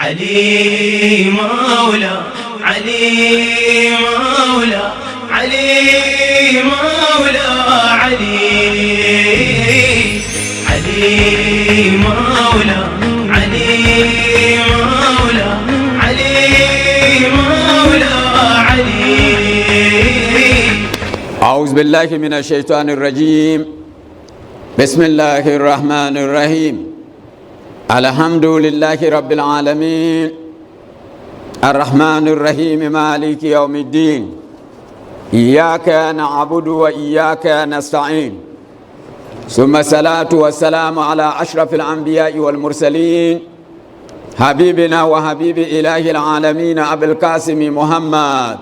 علي مولى علي مولى علي مولى علي علي مولى علي مولى علي مولى علي. أعوذ بالله من الشيطان الرجيم. بسم الله الرحمن الرحيم. الحمد لله رب العالمين الرحمن الرحيم مالك يوم الدين. إياك نعبد وإياك نستعين. ثم الصلاة والسلام على أشرف الأنبياء والمرسلين حبيبنا وحبيب إله العالمين أبي القاسم محمد.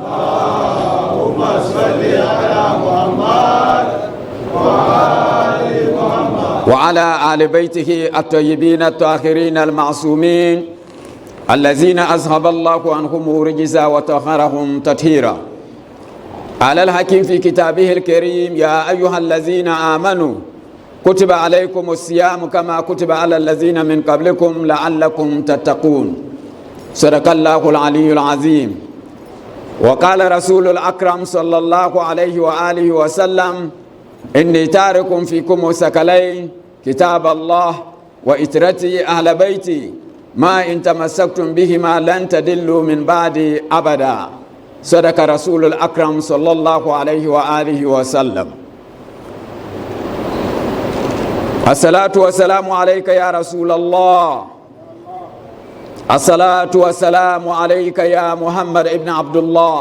اللهم صل على محمد وآل محمد وعلى آل بيته الطيبين الطاهرين المعصومين الذين أذهب الله عنهم رجزا وطهرهم تطهيرا. على الحكيم في كتابه الكريم: يا أيها الذين آمنوا كتب عليكم الصيام كما كتب على الذين من قبلكم لعلكم تتقون. صدق الله العلي العظيم. وقال رسول الأكرم صلى الله عليه وآله وسلم: إني تارك فيكم ثقلين، كتاب الله وإترتي أهل بيتي، ما إن تمسكتم بهما لن تدلوا من بعدي أبدا. صدق رسول الأكرم صلى الله عليه وآله وسلم. الصلاة والسلام عليك يا رسول الله، الصلاة والسلام عليك يا محمد ابن عبد الله،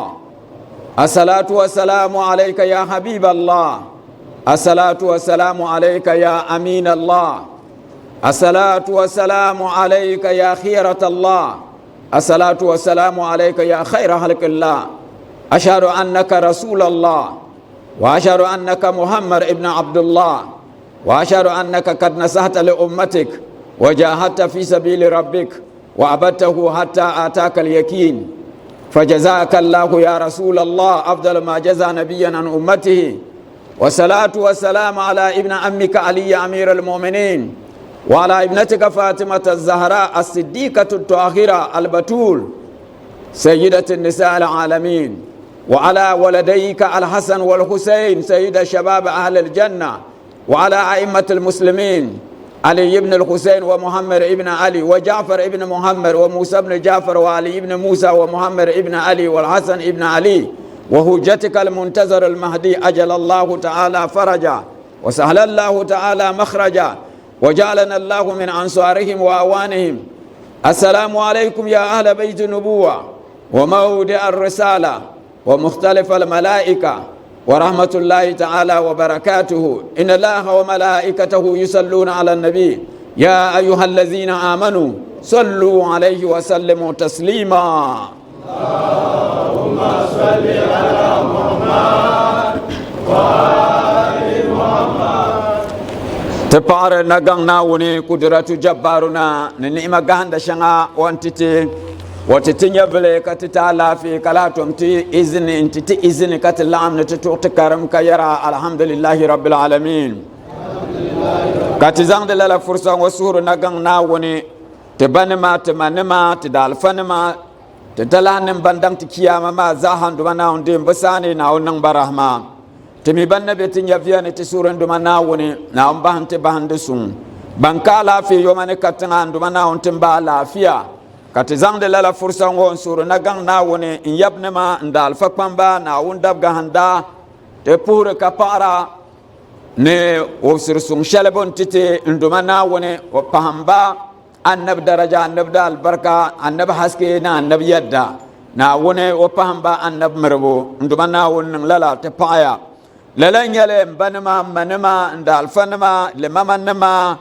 الصلاة والسلام عليك يا حبيب الله، الصلاة والسلام عليك يا أمين الله، الصلاة والسلام عليك يا خيرة الله، الصلاة والسلام عليك يا خير خلق الله. أشهد أنك رسول الله، وأشهد أنك محمد ابن عبد الله، وأشهد أنك قد نصحت لأمتك وجاهدت في سبيل ربك وعبدته حتى آتاك اليقين. فجزاك الله يا رسول الله أفضل ما جزى نبيا عن أمته. والصلاة والسلام على ابن عمك علي أمير المؤمنين، وعلى ابنتك فاطمة الزهراء الصديقة الطاهرة البتول سيدة النساء العالمين، وعلى ولديك الحسن والحسين سيد شباب أهل الجنة، وعلى أئمة المسلمين علي بن الحسين ومحمد ابن علي وجعفر ابن محمد وموسى بن جعفر وعلي بن موسى ومحمد ابن علي والحسن ابن علي، وهجتك المنتظر المهدي أجل الله تعالى فرجا وسهل الله تعالى مخرجا، وجعلنا الله من أنصارهم وأوانهم. السلام عليكم يا أهل بيت النبوة ومودع الرسالة ومختلف الملائكة ورحمة الله تعالى وبركاته. إن الله وملائكته يصلون على النبي يا أيها الذين آمنوا صلوا عليه وسلموا تسليما. اللهم صل على محمد وآل محمد. Ti paɣiri na gaŋ Naawuni kudiratu jabbaruna ni ni'ima gahanda shɛŋa o ni ti ti o ti ti nyɛvili ka ti ti alaafee ka lahi tom ti izini n ti ti izini ka ti laɣim ni ti tuɣi ti karim ka yɛra alhamdulillahi rabbil alamin. Ka ti zaŋdi lala fursa ŋɔ suhuri na gaŋ Naawuni ti ba nima, ti ma nima, ti daalifa nima, ti talahi nim ban daŋ ti kiyaama maa zaaha n duma Naawuni deem bi saani Naawuni niŋ ba rahma. Ti mi ban na be ti nyɛviya ni ti suuri n duma Naawuni, Naawuni bahi ti bahindi suŋ. Ban ka alaafee yoma ni katiŋa n duma Naawuni ti ba alaafiya. Ka ti zaŋdi lala fursa ŋɔ n suuri na gaŋ Naawuni n yab nima n daalifa kpamba Naawuni dabgahinda ti puhiri ka paɣira ni o siri suŋ shɛli bɛ ni ti ti n duma Naawuni o pahimba annabi daraja, annabi da albarka, annabi haske ni annabi yadda. Naawuni o pahimba annabi miribu n duma Naawuni niŋ lala ti paɣaya. Lala n nyɛli n ba nima, n ma nima, n daalifa nima, limama nima,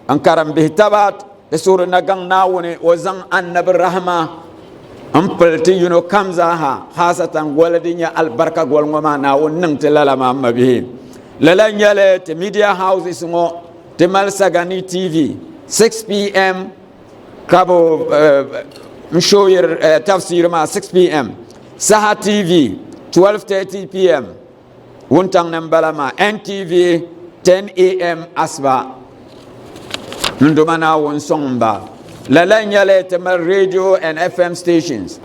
n karimbihi taba ti suhuri na gaŋ Naawuni o zaŋ annabi rahama n pili ti yino kam zaaha, khasatan goli din nyɛ albarka goli ŋɔ maa. Naawuni niŋ ti lala maa m mabihi. Lala n nyɛli ti media houses ŋɔ ti mali Sagani TV 6 pm ka bi n shoyiri tafsiri maa 6 pm, Saha TV 12:30 pm wuntaŋ ni n bala maa, NTV 10 am asiba. N duma Naawuni sɔŋ n ba. Lala n-nyɛli ti mali radio and FM stations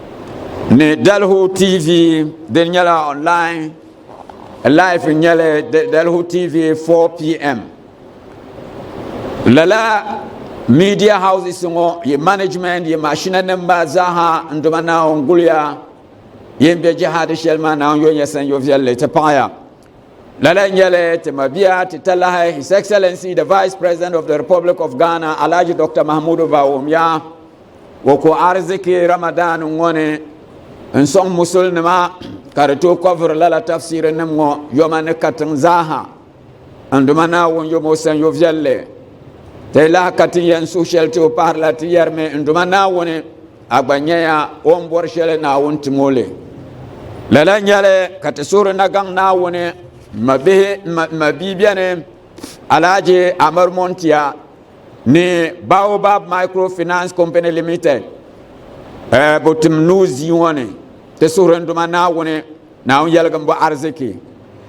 ni Dalhu TV din nyɛla online live n-nyɛli Dalhu TV 4pm. Lala media houses ŋɔ yi management yi mashina nim maa zaaha n duma Naawuni guliya yin be jihadi shɛli maa Naawuni yo nyɛ sanyo viɛlli ti paɣaya. Lala n-nyɛli ti mabia ti talahi His Excellency the Vice President of the Republic of Ghana Alhaji Dr. Mahmudu Bawumia o ku ariziki Ramadan ŋɔ ni n sɔŋ musulinima ka di tooi kɔviri lala tafsiri nim ŋɔ yoma ni katiŋ zaaha n duma Naawuni yom o sanyo viɛlli ti lahi ka ti yɛn suhu shɛli ti o pahirila ti yɛrimi n duma Naawuni a gba nyɛya o ni bɔri shɛli Naawuni tim o li. Lala n-nyɛli ka ti suhuri na gaŋ Naawuni ma bihi ma bia beni Alhaji Amar Montia ni Baobab Microfinance Company Limited bɛ tim nuu zii ŋɔ ni ti suhuri n duma Naawuni Naawuni yɛligim bɔ ariziki.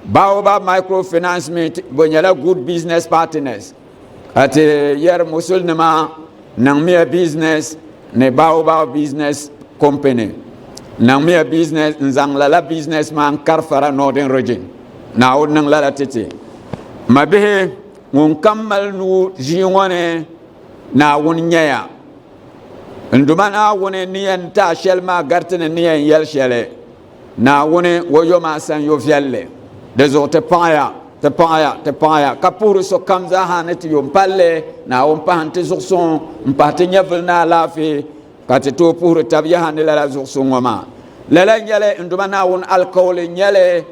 Baobab Microfinance mi bɛ nyɛla good business partners ka ti yɛri musulinima niŋmiya business ni Baobab Business Company niŋmiya business n zaŋ lala business maa n kari fara Northern Region. Naawuni niŋ lala ti ti. Mabihi ŋun kam mali nuu ʒii ŋɔ ni Naawuni nyɛya. N Duuma Naawuni ni yɛn ti a shɛli maa gariti ni ni yɛn yɛli shɛli. Naawuni o yo maa sanyo viɛlli. Di zuɣu ti paɣiya, ti paɣiya, ti paɣiya, ka puhiri sokam zaaha ni ti yo m-palli Naawuni pahi n-ti zuɣusuŋ m-pahi ti nyɛvili ni alaafee, ka ti tooi puhiri tab yaha ni lala zuɣusuŋ ŋɔ maa. Lala n-nyɛli n Duuma Naawuni alikauli n-nyɛli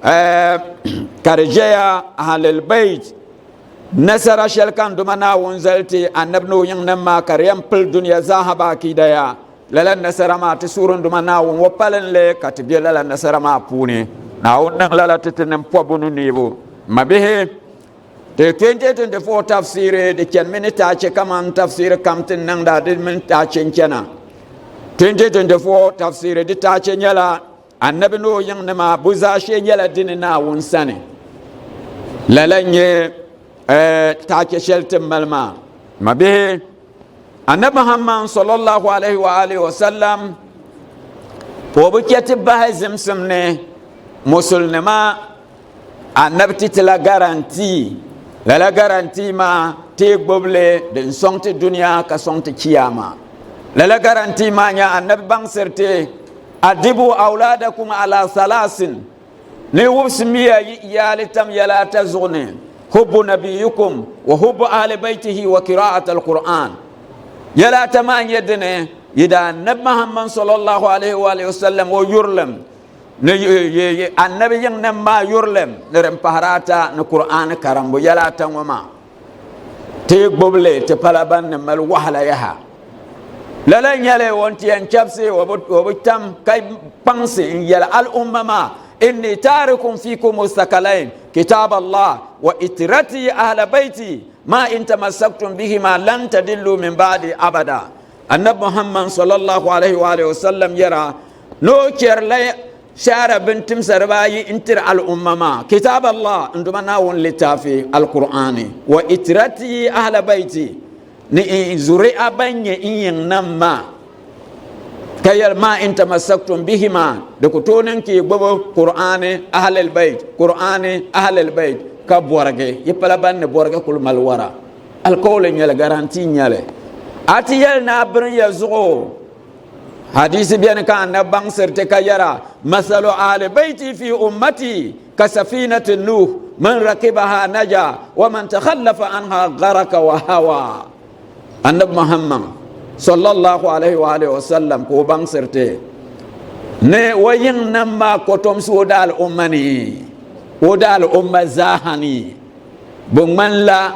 ka di ʒɛya Ahlul Bayt nasara shɛli ka n Duuma Naawuni zali ti Anabi ni o yiŋnim maa ka di yɛn pili dunia zaaha baakidaya. Lala nasara maa ti suurinduma Naawuni ŋɔ palinli ka ti be lala nasara maa puuni. Naawuni niŋ lala ti ti nim pɔbbu ni neebu. Mabihi, ti 2024 tafsiiri di chanimi ni taachi kaman tafsiiri kam ti ni niŋda di mini taachi n-chana. 2024 tafsiiri di taachi nyɛla Anabi ni o yiŋnima bu zaashee nyɛla di ni Naawuni sani. Lala n-nyɛ taachi shɛli ti mali maa. Mabihi, Annabi Muhammad sallallahu alaihi wa alihi wa sallam o bi chɛ ti bahi zimsim ni musulnima annabi ti tila garantii lala garantii maa ti gbubili din sɔŋ ti duniya ka sɔŋ ti kiyama lala garantii maa nyɛ annabi baŋsiri ti adibu awladakum ala salasin Ni wubisimiya yi iyaali tam yɛla ata zuɣu ni, hubbu nabiyyikum wa hubbu ahli baytihi wa qira'at al-Qur'an. Yɛla ata maa nyɛ dini, yi daa Annabi Muhammad sallallahu alaihi wa alihi wasallam o yurilim, ni yi Annabi yiŋnim maa yurilim, ni din pahiri ata ni Qur'an karimbu. Yɛla ata ŋɔ maa ti yi gbubi li ti pala ban ni mali wahala yaha. Lala n-nyɛli o ni ti yɛn chɛbisi o bi tam ka kpaŋsi n-yɛli al'umma maa, Inni taarikum fiikum thakalain, kitaab Allah wa itirati ahla bayti ma in tamassaktum bihima lan tadillu min ba'di abada. Annabi Muhammad sallallahu alaihi wa alihi wasallam yɛra ni o chɛrila Shaara bintimsa dibaayi n-tiri al'umma maa, Kitaab Allah, n Duuma Naawuni litaafi, Alkur'aani, wa itirati ahla bayti, ni n zuri'a ban nyɛ n yiŋnim maa, ka yɛli, Maa in tamassaktum bihima, di ku tooi niŋ ka yi gbubi Kur'aani, ahlil bayt, Kur'aani, ahlil bayt, ka bɔrigi, yi pala ban ni bɔrigi kuli mali wara. Alikauli n-nyɛli, garantii n-nyɛli. A ti yɛli ni a birin ya zuɣu. Hadisi beni ka annabi baŋsiri ti ka yɛra, Masalu ahli bayti fi ummati ka safinati Nuh, man rakibaha naja wa man takhallafa anha gharaka wa hawa. Annabi Muhammad sallallahu alaihi wa alihi wa sallam ka o baŋsiri ti ni o yiŋ nam maa kotomsi o daal umma ni, o daal umma zaaha ni, bɛ ŋmanila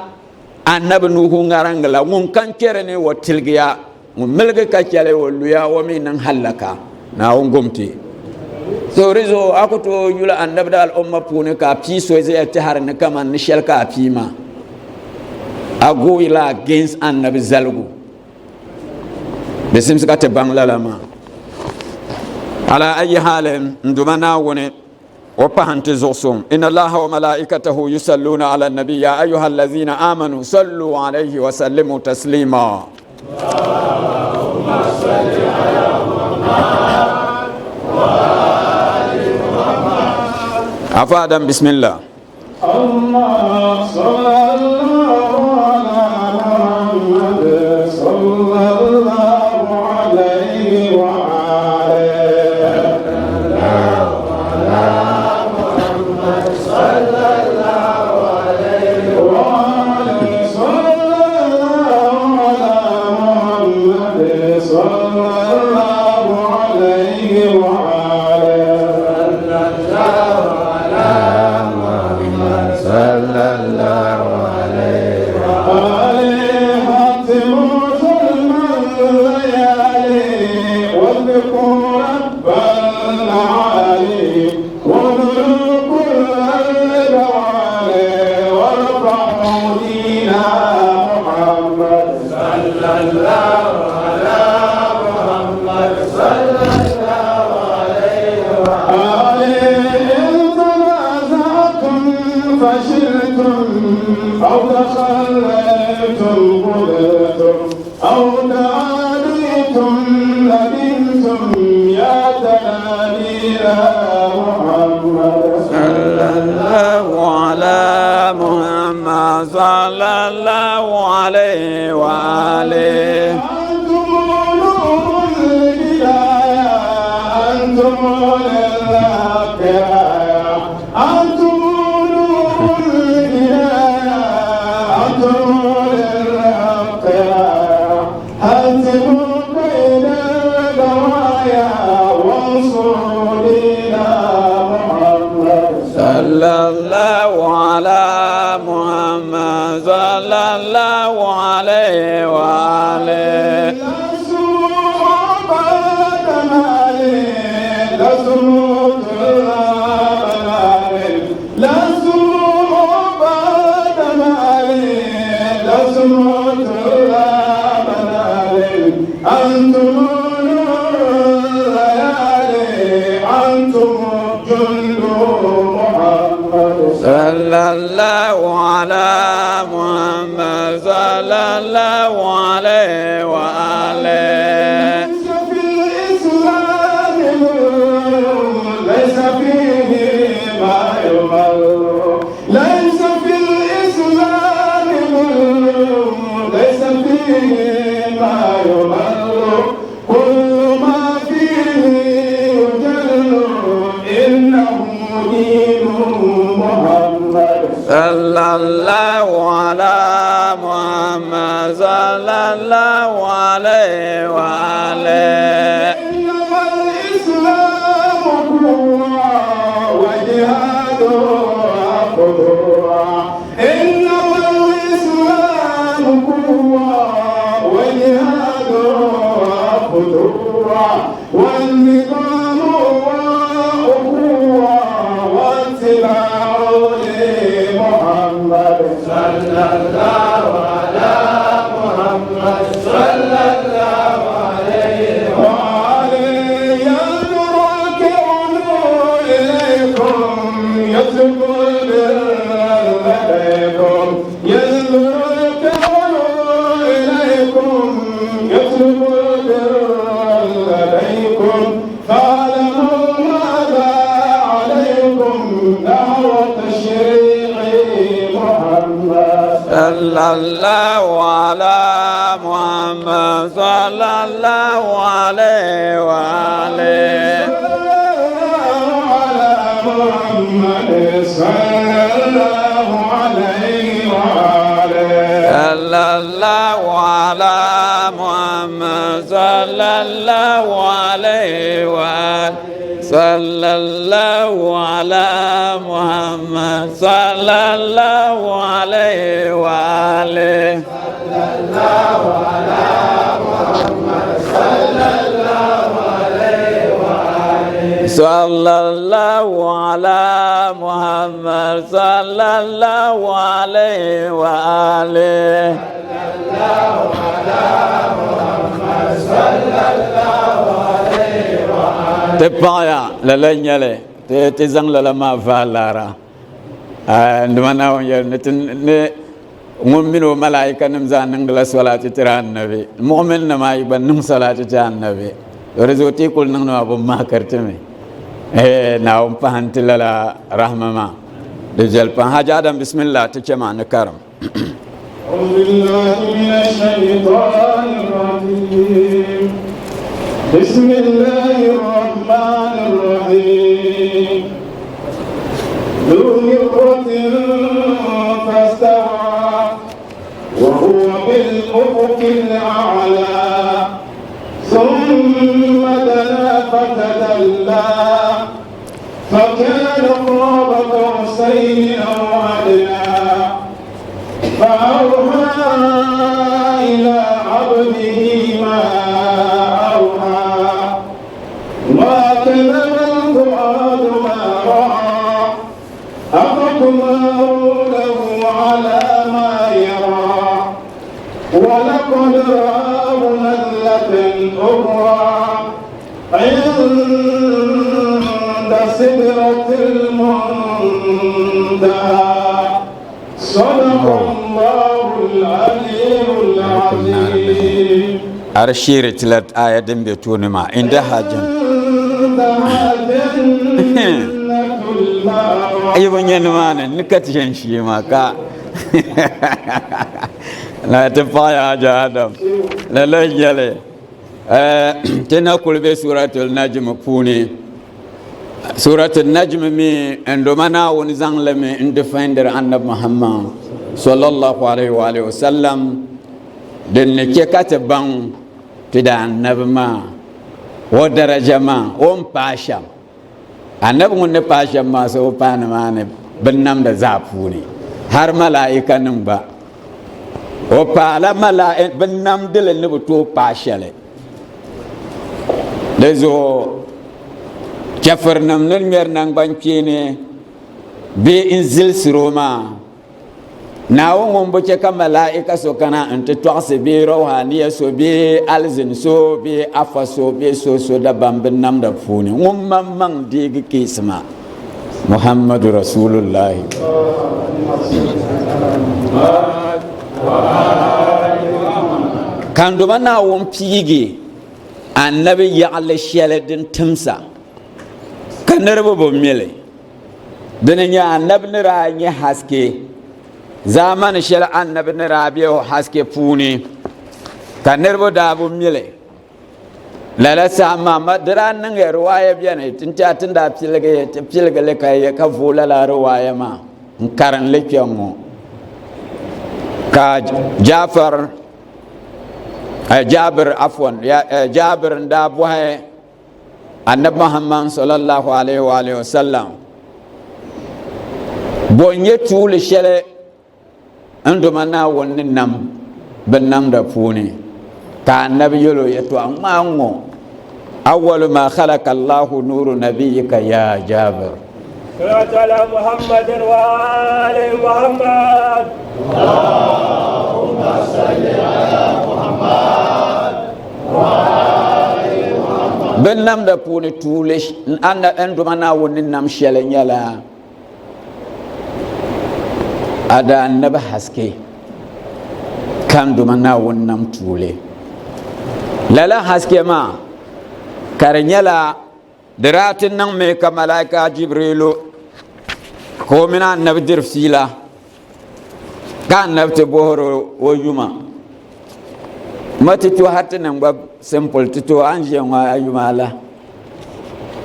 Annabi Nuhu ŋariŋ la, ŋun kan kpɛri ni o tiligiya. Ŋun miligi ka chɛli o luya o mi niŋ hallaka. Naawuni gom ti. So di zuɣu a ku tooi yuli annabi daal umma puuni ka a pii so zaya tɛhari ni kaman ni shɛli ka a pii maa. A goyila against annabi zaligu. Di simsi ka ti baŋ lala maa. Ala ayi halin n Duuma Naawuni o pahi n-ti zuɣusuŋ. Inna Allaha wa malaikatahu yusalluna ala nabi ya ayuha allazina amanu sallu alayhi wa sallimu taslima. Afa Adam bismillah. Allah sallallahu ala Muhammad sallallahu alayhi wa alihi. أو تخليتم قلتم أو تعاليتم لبنتم يا تلاميذ محمد صلى الله على محمد صلى الله عليه وآله. أنتم نور الهداية، أنتم للآخرة، أنتم نور الهداية، أنتم للآخرة. هزموا كيد البرايا وانصروا دين محمد صلى الله على محمد صلى الله عليه وآله. أنتم نور الليالي، أنتم جند محمد صلى الله على محمد صلى الله عليه وآله. ليس في الإسلام نور، ليس فيه ما يمل، ليس في الإسلام نور، ليس فيه ما يمل، كل ما فيه يجل، إنه دين محمد صلى الله على محمد صلى الله عليه وآله. إنما الإسلام قوة وجهاد خضوع، إنما الإسلام قوة وجهاد خضوع، والنظام وأخوة واتباع لمحمد صلى الله على محمد صلى الله عليه وآله. ينظر إليكم يطلب البر لديكم، ينظر إليكم يطلب البر لديكم، فاعلموا ماذا عليكم نحو تشريع محمد صلى الله على محمد صلى الله عليه وآله. على محمد صلى الله عليه وآله. صلى الله على محمد صلى الله عليه وآله. صلى الله على محمد صلى الله عليه وآله. صلى الله على محمد صلى الله عليه وآله. Ti paɣaya lala n nyɛli ti zaŋ lala maa vaai laara. Nduma Naawuni yɛli ni ti ni Ŋun mini o malaikanim zaa niŋdila solaati tiri Annabi. Muɣuminnima ayi gba niŋ solaati ti Annabi. To di zuɣu ti yi kuli niŋdi maa bɛ mahikiri ti mi. Eh, Naawuni pahi n-ti lala rahma maa. Di viɛli pam. Haji Adam, bismillah, ti chɛ ma ni karim. أعوذ بالله من الشيطان الرجيم بسم الله الرحمن الرحيم ذو مرة فاستوى وهو بالأفق الأعلى ثم دنا فتدلى فكان قاب قوسين أو أدنى فأوحى إلى عبده ما أوحى ما كذب الفؤاد ما رأى أفتمارونه على ما يرى ولقد رآه نزلة أخرى عند سدرة المنتهى صدق الله العلي العظيم Ar shiri tila aya din be tooni maa indaha jan عندها جنة المأوى ayi bi nyɛ nimaani ni ka ti yɛn shee maa ka la ti paɣaya Haji Adam lala n nyɛli Ti na kuli be Suratul Najm puuni. Suratul Najm mi n doma Naawuni zaŋ li mi n defendiri Annabi Muhammad sallallahu alaihi wa alihi wasallam din ni che ka ti baŋ ti da Annabi maa o daraja maa o ni paai shɛm. Annabi ŋun ni paai shɛm maa so o paai nimaani binnamda zaa puuni har malaikanim gba. O paala mala'ika binnamdili ni bi tooi paai shɛli. Di zuɣu chɛfirinim ni ŋmɛri naŋgbankpeeni bee n-zilisiri o maa, Naawuni ŋun bi chɛ ka mala'ika so kana nti tɔɣisi bee rauhaniya so bee alizin so bee afa so bee so so dabam binnamda puuni ŋun maŋmaŋ deegi keesi maa. Muhammadu Rasulullahi. Kandoma Naawuni piigi annabi yaɣili shɛli din timsa ka niriba bi mi li. Dini nyɛ annabi ni daa nyɛ haske zaamani shɛli annabi ni daa be haske puuni ka niriba daa bi mi li. Lala saha maa ma di daa niŋya riwaaya beni n tiɛha ti ni daa piligi ti piligi li ka ka vooi lala riwaaya maa n karim li kpɛŋŋo ka Jaafar Jaabir afwan Jaabir n daa bɔhi Anabi Muhammad sallallahu alaihi wa alihi wasallam bɔ n nyɛ tuuli shɛli N Duuma Naawuni ni nam binnamda puuni, ka Annabi yɛl o yɛtɔɣa ŋmaa ŋ-ŋɔ, Awwalu maa khalaqa Allahu nuuru nabiyyika yaa Jaabir. Salatu ala Muhammadin wa ali Muhammad. Allahumma salli ala Muhammad wa ali Muhammad. Binnamda puuni tuuli N Duuma Naawuni ni nam shɛli nyɛla A daa nabi haske ka n Duuma Naawuni nam tuuli. Lala haske maa ka di nyɛla di daa ti niŋmi ka malaika Jibrilu ka o mini annabi diri fiila ka annabi ti bohiri o yuma ma ti to ha ti niŋ gba simple ti to a ni ʒiya ŋɔ a yuma la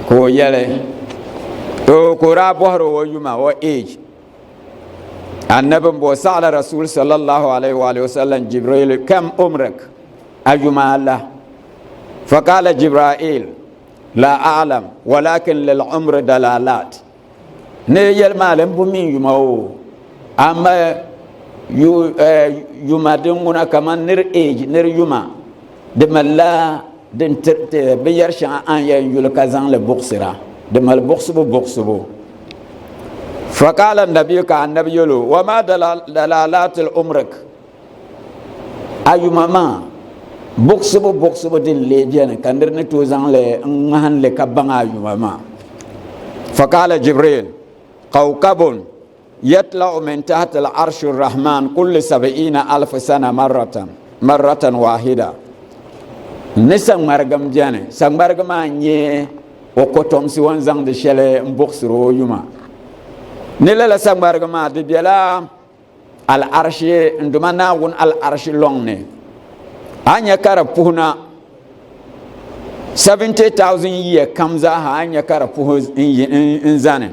ka o yɛli to ka o daa bɔhiri o yuma o age annabi n bɔ saɣala rasul sallallahu alaihi wa alihi wasallam jibril kam umrik a yuma la faqala jibril la a'lam walakin lil umri dalalat Ni yɛli maa li m-bi mi yuma o, amaa yuma din ŋuna kaman nir age, nir yuma, di malila din tiriti binyɛr shɛŋa a ni yɛn yuli ka zaŋ li buɣisira, di mali buɣisibu buɣisibu. Faqaala nabiyu ka anabi yɛl o, wa ma dalalaatil umrik? A yuma maa buɣisibu buɣisibu din lee beni ka nir ni tooi zaŋ li n-ŋmahin li ka baŋ a yuma maa. Faqaala Jibril, Kawkabun yatla'u min tahti al-arshi ar-rahman kulli sab'ina alf sana marratan marratan wahida. Ni saŋmarigim beni, saŋmarigi maa n-nyɛ o kɔtomsi o ni zaŋdi shɛli m-buɣisiri o yuma. Ni lala saŋmarigi maa di bela al-arshi, n Duuma Naawuni al-arshi lɔŋ ni. A ni nya ka di puhi na 70,000 yiya kam zaaha, a ni nya ka di puhi n-zani.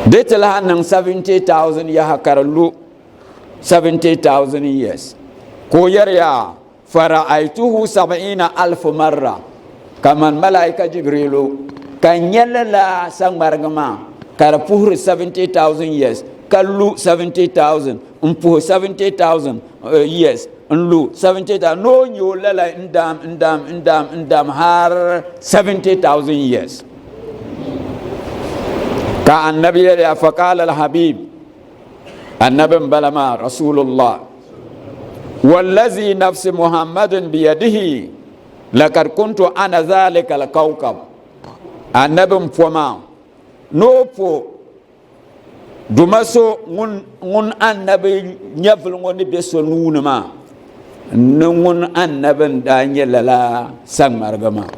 Di ti lahi niŋ 70,000 yaha ka di lu 70,000 years. Ka o yɛri ya, Fara'aytuhu sab'ina alf marra, kaman Malaika Jibrilu, ka n nya lala saŋmarigi maa ka di puhiri 70,000 years, ka lu 70,000, n-puhi 70,000 years, n-lu 70,000, ni o nya o lala n-daam, n-daam, n-daam, n-daam har 70,000 years. Ka Annabi yɛli ya, Faqala al-Habib, Annabi n-bala maa, Rasulullah, Wallazi nafsi Muhammadin biyadihi lakad kuntu ana zalika al-kawkab. Annabi m-po maa ni o po Duuma so ŋun Annabi nyɛvili ŋɔ ni be so nuu ni maa, ni ŋun Annabi n-daa nyɛ lala saŋmariga maa.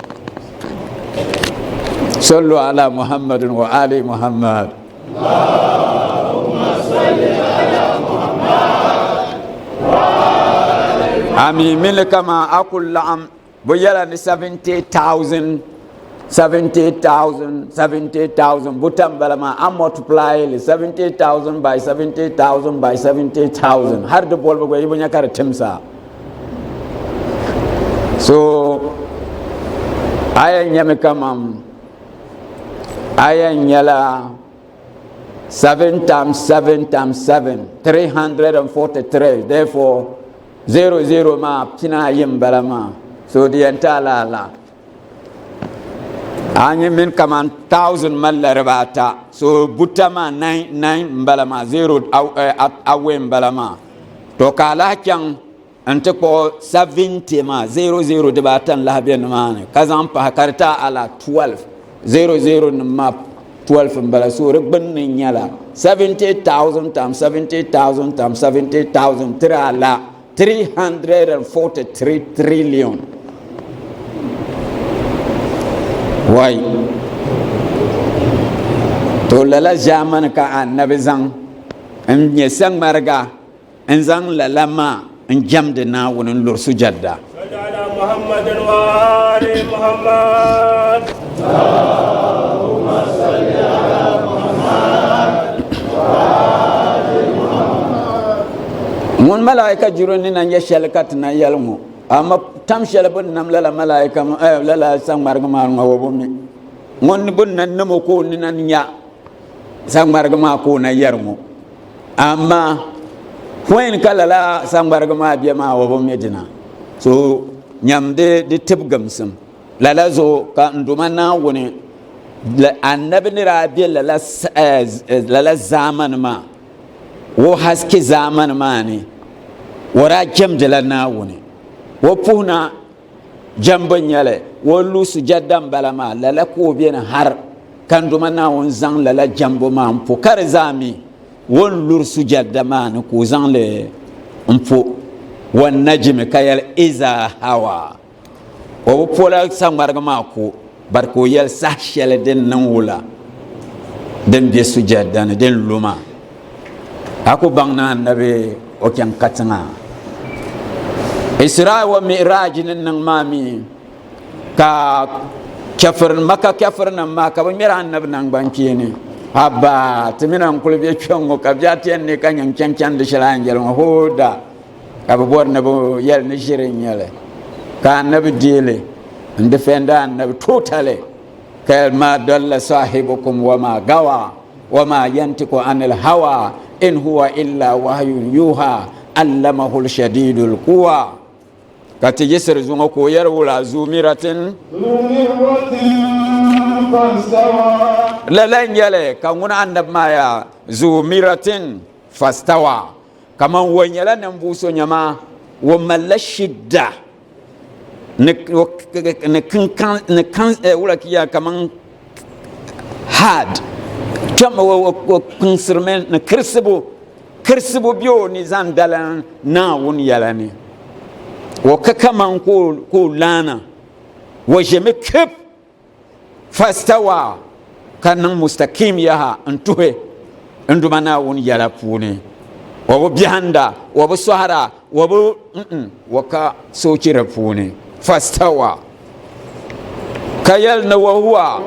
Sallu ala Muhammadin wa ali Muhammad. Ami mini kama a ku laɣim bɛ yɛla ni 70,000 70,000 70,000 buta n-bala maa, a multiply li 70,000 by 70,000 by 70,000 har di bolibu gba yi bi nya ka di timsa. So a yɛn nyami kaman a yɛn nyɛla 7 times 7 times 7, 343, therefore 0 0 maa pina ayi n-bala maa, so di yɛn ti a lala. A nyɛ mini kaman 1000 malila dibaata, so buta maa 9 9 n-bala maa, 0 awei n-bala maa. To ka a lahi chaŋ n-ti kpuɣi 70 maa, 0 0 dibaata n-lahi be nimaani, ka zaŋ pahi ka di ti a ala 12, 0 0 nim maa 12 n-bala, so di gbunni nyɛla 70,000 times 70,000 times 70,000 tiri ala 343 trillion. Wai! To lala ʒaamani ka Annabi zaŋ n-nyɛ saŋmariga n-zaŋ lala maa n-jɛmdi Naawuni n-luri sujadda. Salli ala Muhammadin wa ali Muhammad. Ŋun malaika jiro ni na nyɛ shɛli ka ti na yɛli ŋɔ, ama tam shɛli bɛ ni nam lala malaika lala saŋmarigi maa ŋɔ o bi mi. Ŋun bɛ ni na nam o ka o ni na nya saŋmarigi maa ka o na yɛri ŋɔ, amaa when ka lala saŋmarigi maa be maa o bi mi dina. So nyam di tibigimsim. Lala zuɣu ka n Duuma Naawuni annabi ni daa be lala zaamani maa, o haske zaamani maa ni, o daa jɛmdila Naawuni. O puhina jɛmbu n-nyɛ li, o lu sujada m-bala maa, lala ka o beni har ka n Duuma Naawuni zaŋ lala jɛmbu maa m-po ka di zaa mi o ni luri sujada maa ni ka o zaŋ li m-po Wannajmi ka yɛli, Iza hawa. O bi pola saŋmarigi maa ko, bari ka o yɛli saha shɛli din niŋ wula din be sujɛda ni din lu maa. A ku baŋ ni Annabi o chaŋ katiŋa. Israa wa Mi'raaj ni niŋ maa mi ka chɛfiri, Maka chɛfirinim maa ka bɛ ŋmɛri Annabi naŋgbankpeeni. Haba! Ti mi na n-kuli be kpɛŋŋo ka bɛ ti yɛn ne ka nyaŋ chaŋ chandi shɛli a ni yɛli ŋɔ, hooda! Ka bɛ bɔri ni bɛ yɛli ni ʒiri n-nyɛ li, ka Annabi deei li n-defend Annabi totally, ka yɛli, Ma dalla sahibukum wa ma gawa, wa ma yantiku anil hawa, in huwa illa wahyun yuha, allamahul shadidul quwa. Ka ti yiɣisiri zuŋɔ ka o yɛli wula, Zu miratin. Lala n-nyɛ li, ka ŋuna Annabi maa yaa, Zu miratin fastawa. Kaman o nyɛla ninvuɣ so nyama o malila shidda ni ni kinkan ni kan wula ki ya kaman hard Kpɛm o kpiŋsirimi ni kirisibu kirisibu bɛ o ni zaŋ dalan Naawuni yɛla ni. O ka kaman ka o laana, o ʒemi kip fastawa ka niŋ mustakim yaha n-tuhi n Duuma Naawuni yɛla puuni. O bi biɛhinda, o bi sɔhira, o bi o ka soochi di puuni. Fastawa ka yɛli ni wa huwa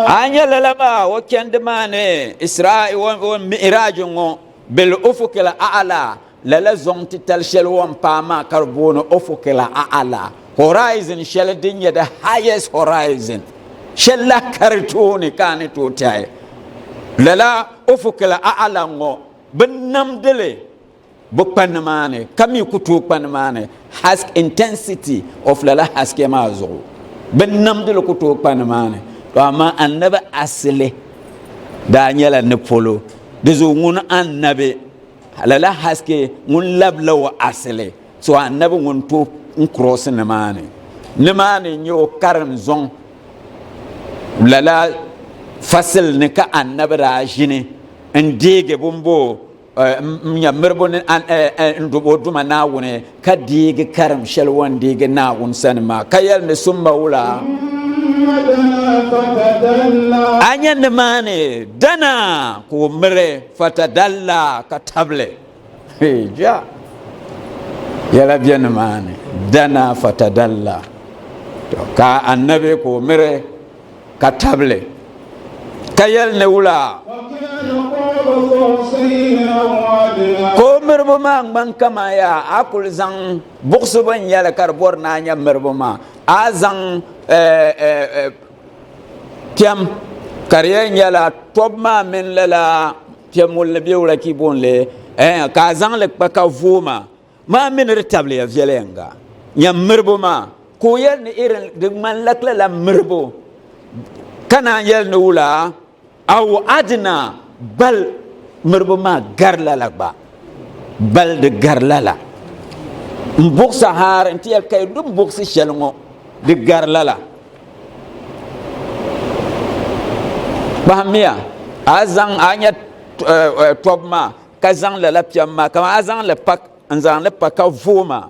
a nyɛ lala maa o chandi maa ni Isra'i o mi'raj ŋɔ bil ufuqil a'la lala zɔŋ titali shɛli o ni paai maa ka di booni ufuqil a'la horizon shɛli din nyɛ the highest horizon shɛli lahi kari tooni ka a ni tooi tɛhi lala ufuqil a'la ŋɔ bi namdili bi kpa nimaani ka mi ku tooi kpa nimaani hask intensity of lala haske maa zuɣu bi namdili ku tooi kpa nimaani to amaa annabi asili daa nyɛla ni polo di zuɣu ŋun annabi lala haske ŋun labila o asili so annabi ŋun tooi n cross nimaani nimaani n nyɛ o karim zɔŋ lala fasili ni ka annabi daa ʒini n deegi bumbo n nya miribu ni n o Duuma Naawuni ka deegi karim shɛli o ni deegi Naawuni sani maa, ka yɛli ni summa wula? A nya nimaani dana ka o miri fatadalla ka tabili. Ja yɛla bɛ nimaani dana fatadalla ka annabi ka o miri ka tabili ka yɛli ni wula ka o miribu maa ŋmani kaman yaa a kuli zaŋ buɣisibu n nyɛli ka di bɔri ni a nya miribu maa a zaŋ piɛm ka di yɛn nyɛla tɔbu maa mini lala piɛm wulli bee wula ka yi booni li ka a zaŋ li kpa ka vooi maa Maa mi ni di tabiliya viɛlɛŋga nya miribu maa, ka o yɛli ni irin di ŋmanila lala miribu, ka naan yɛli ni wula aw adina bal miribu maa gari lala gba, bal di gari lala. M buɣisa haari nti yɛli ka yi dum buɣisi shɛli ŋɔ di gari lala. Kpahimmiya, a zaŋ a nya tɔbu maa ka zaŋ lala piɛm maa kamani a zaŋ li pa n zaŋ li pa ka vooi maa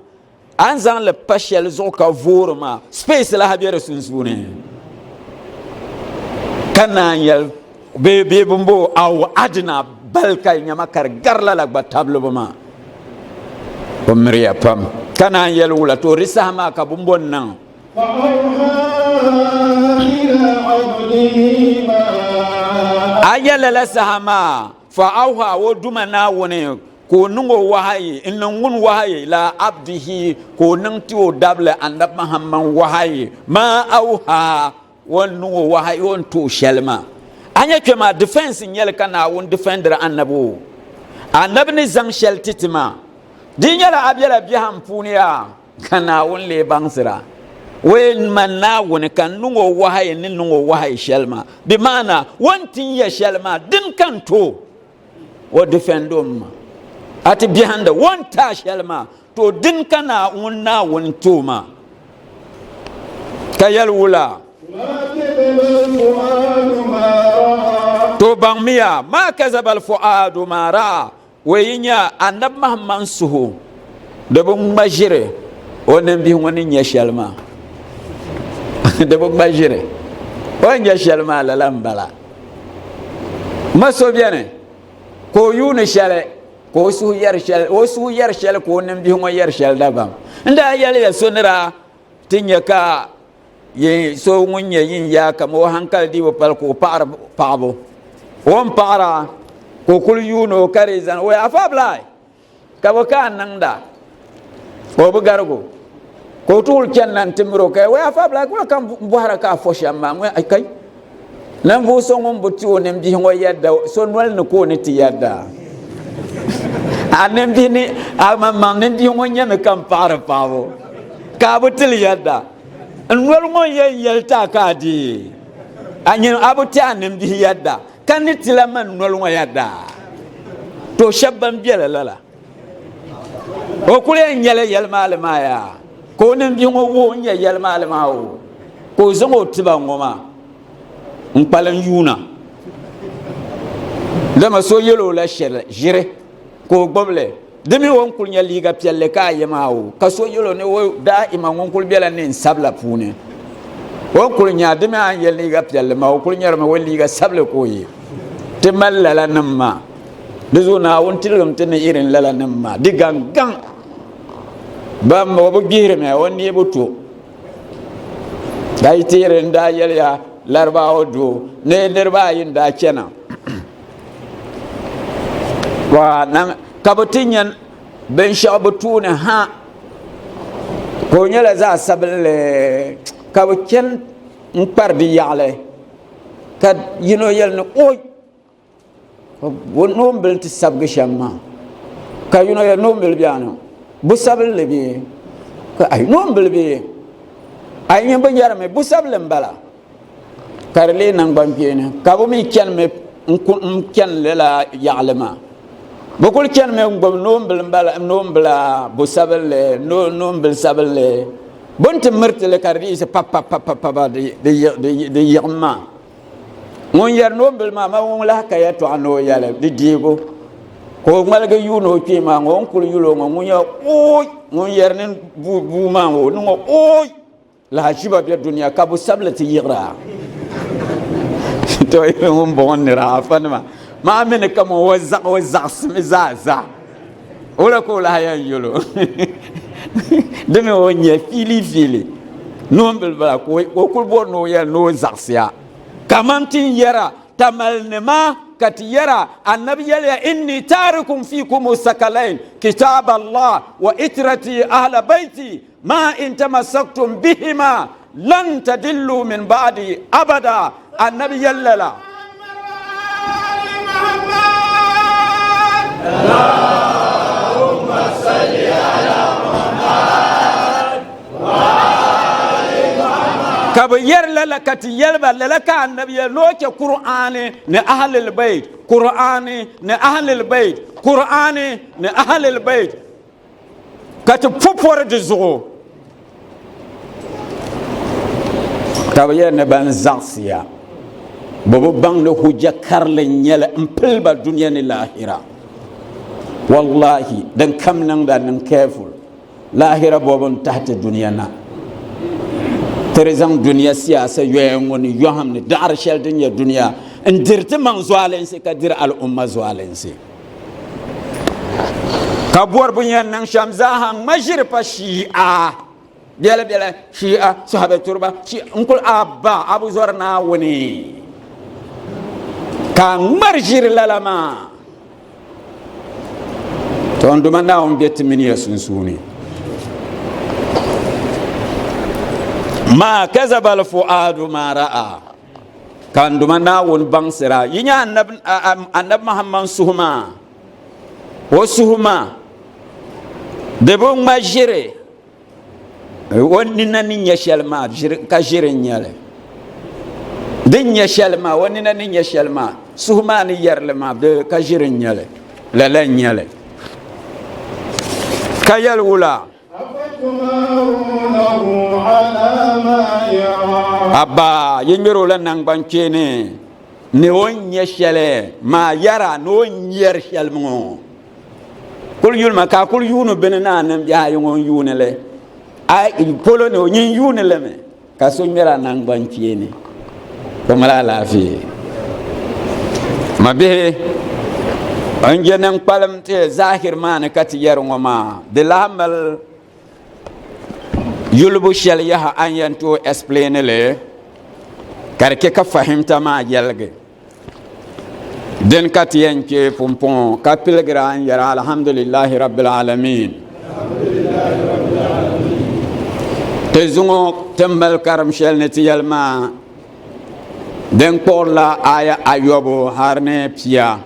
a ni zaŋ li pa shɛli zuɣu ka voori maa space lahi bɛ di sunsuuni ka naan yɛli bee bee bimbo aw adina bali ka nyama ka di gari lala gba tabilibu maa o miriya pam ka naan yɛli wula to di saha maa ka bimbo n niŋ A yɛli lala saha maa, fa awha o Duuma Naawuni ka o niŋ o wahayi, n-niŋ ŋun wahayi, ilaa abdihi, ka o niŋ ti o dabili Annabi Muhammad wahayi, maa awha, o ni niŋ o wahayi, o ni ti o shɛli maa. A nya kpe maa, defense n-nyɛli ka Naawuni defendiri Annabi o. Annabi ni zaŋ shɛli ti ti maa, di nyɛla a bela biɛhim puuni yaa. Ka Naawuni lee baŋsir a, Wee man Naawuni ka n niŋ o wahayi ni niŋ o wahayi shɛli maa, bɛ maana o ni tin ya shɛli maa, dini ka n tooi o defend o m-ma? A ti biɛhindi o ni ti a shɛli maa, to dini ka ŋun Naawuni ti o maa? Ka yɛli wula? To baŋmiya, maa kazaba al-fu'aadu maa ra'a, O yi nya Anabi Mahamman suhu di bi ŋma ʒiri o nimbihi ŋɔ ni nya shɛli maa di bi ŋma ʒiri o ni nya shɛli maa lala m-bala ma so beni ka o yuuni shɛli ka o suhu yɛri shɛli o suhu yɛri shɛli ka o nimbihi ŋɔ yɛri shɛli dabam n daa yɛliya so ni daa ti nya ka Yin so ŋun nyɛ yin yaa kam o hankali dii bi pali ka o paɣiri paɣabu. O ni paɣira ka o kuli yuuni o ka di zani o afa abilai ka bɔ ka a niŋda o bi garigu ka o tuuli chani na n-ti miri o ka o afa abilai kuli ka m bɔhira ka a fo shɛm maa ŋun ai kai ninvuɣu so ŋun bi ti o nimbihi ŋɔ yɛdda so noli ni ka o ni ti yɛdda a nimbihi ni a maŋmaŋ nimbihi ŋɔ nyɛmi ka m paɣiri paɣabu ka a bi tili yɛdda. N noli ŋɔ yɛn yɛli ti a ka a deei, a nyin a bi ti a nimbihi yɛda, ka ni ti la man noli ŋɔ yɛda. To shɛba ban bela lala, o kuli yɛn nyɛla yɛlimaali maa yaa, ka o nimbihi ŋɔ wuhi o ni nyɛ yɛlimaali maa o, ka o zaŋ o tiba ŋɔ maa. N kpalim yuuna. Dama so yɛl o la shɛli ʒiri ka o gbubi li. Di mi o ni kuli nyɛ liiga piɛlli ka a yɛ maa o, ka so yɛl o ni o daaima ŋun kuli bela neen sabila puuni. O ni kuli nya di mi a ni yɛ liiga piɛlli maa, o kuli nyarimi o liiga sabili ka o yɛ. Ti mali lala nim maa. Di zuɣu Naawuni tiligim ti ni irin lala nim maa. Di gaŋ gaŋ. Ban o bi gbihirimi, o ni bi to. Ka yi tihiri n daa yɛliya Laribaawa doo ni niriba ayi n daa chana ka bɛ ti nya binshɛɣu bɛ tooni ha ka o nyɛla zaɣ sabinli ka bɛ chani n kpari di yaɣili ka yino yɛli ni oi O noombili ti sabigi shɛm maa ka yino yɛli noombili bɛ ni bu sabinli bee ka ai noombili bee a yi nyɛ bi yɛrimi bu sabili n bala ka di lee naŋgban kpeeni ka bi mii chɛnimi n chɛni lala yaɣali maa bi kuli chɛnimi n gbubi noombili n bala noombila bu sabinli noombili sabinli bi ni ti miritili ka di yiɣisi pa pa pa pa pa di yiɣim maa Ŋun yɛri ni o bili maa, ma ŋun lahi ka yɛtɔɣa ni o yɛli di deego, ka o ŋmaligi yuuni o kpee maa ŋɔ, o ni kuli yuli o ŋɔ, ŋun yɛli ooi, ŋun yɛri ni bua maa ŋɔ, ni ŋɔ ooi, lahaʒiba be dunia ka bu sabili ti yiɣira. To ŋun bɔŋɔ nira afanima maa mi ni kaman o zaɣ o zaɣisimi zaa zaa. Wula ka o lahi yɛn yɛl o? Di mi o nyɛ fiili fiili noombil bala ka o kuli bɔri ni o yɛli ni o zaɣisiya. Kaman ti ni yɛra tamalinima ka ti yɛra Anabi yɛliya inni taarikum fiikum sakalain kitaab Allah wa itrati ahla baiti ma in tamassaktum bihima lan tadillu min ba'di abada Annabi yɛli lala. Ka bɛ yɛri lala ka ti yɛli ba lala ka Annabi yɛli ni o chɛ Kur'aani ni Ahlil Bayt, Kur'aani ni Ahlil Bayt, Kur'aani ni Ahlil Bayt. Ka ti po pɔri di zuɣu, ka bɛ yɛli ni ban zaɣisiya, bɛ bi baŋ ni hujja karili n-nyɛ li m-pili ba dunia ni laahira. Wallahi, din kam niŋda niŋ careful, laahira bɔbu n-tahi ti dunia na. Ti di zaŋ dunia siyaasa yoya ŋɔ ni yɔhim ni daɣiri shɛli din nyɛ dunia n-diri ti maŋ zualinsi ka diri al'umma zualinsi. Ka bɔri bɛ yɛn niŋ shɛm zaaha ŋma ʒiri pa Shi'a bɛla bɛla Shi'a sahabi turiba Shi'a n kuli abba a bi zɔri Naawuni ka a ŋmari ʒiri lala maa to n duma Naawuni be ti mini ya sunsuuni ma kazaba al-fuadu ma ra'a Ka n Duuma Naawuni baŋsira, yi nya Annabi Muhammad suhu maa, o suhu maa di bi ŋma ʒiri, o nina ni nya shɛli maa ka ʒiri n-nyɛ li. Di ni nya shɛli maa, o nina ni nya shɛli maa, suhu maa ni yɛri li maa ka ʒiri n-nyɛ li, lala n-nyɛ li. Ka yɛli wula? Abba, yi ŋmɛri o la naŋgbankpeeni ni o ni nyɛ shɛli maa yɛra ni o ni yɛri shɛli ŋɔ. Kul yulima ka a kul yuuni bini ni a niŋ bihi ayi ŋɔ n-yuuni li. A polo ni o nyin yuuni li mi ka so ŋmɛri a naŋgbankpeeni. O mali alaafee. Mabihi, n je ni n kpalim ti zahiri maa ni ka ti yɛri ŋɔ maa, di lahi mali yulibu shɛli yaha a ni yɛn tooi explain li ka di chɛ ka fahimta maa yɛligi. Din ka ti yɛn kpe pumpɔŋɔ ka piligira n yɛra alhamdulillahi rabbil alamin. Ti zuŋɔ ti mali karim shɛli ni ti yɛli maa din kpuɣirila aya ayɔbu har ni pia.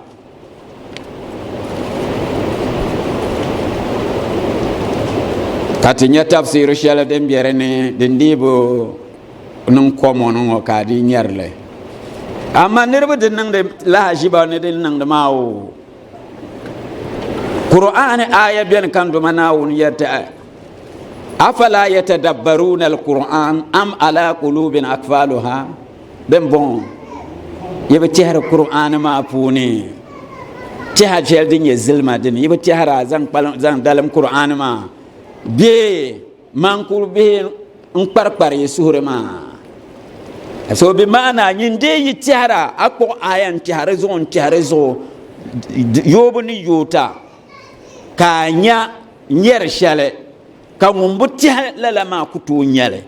Ka ti nya tafsiri shɛli din be di ni din dii bi niŋ kɔmɔni ŋɔ ka a dii nyari li. Amaa niriba di niŋdi lahaʒiba ni din niŋdi maa o. Kur'aani aya beni ka n Duuma Naawuni yɛri ti afala yatadabbaruuna al-Qur'an am ala qulubin akfaluha din bɔŋɔ. Yi bi tɛhiri Kur'aani maa puuni tɛha shɛli din nyɛ zilima dini, yi bi tɛhira zaŋ kpalim zaŋ dalim Kur'aani maa bee mankuri bihi n kparikpari yi suhuri maa. So bi maana nyin dee yi tɛhira a kpuɣi aya n tɛhiri zuɣu n tɛhiri zuɣu yoobu ni yoota ka a nya nyɛri shɛli ka ŋun bi tɛhi lala maa ku tooi nya li.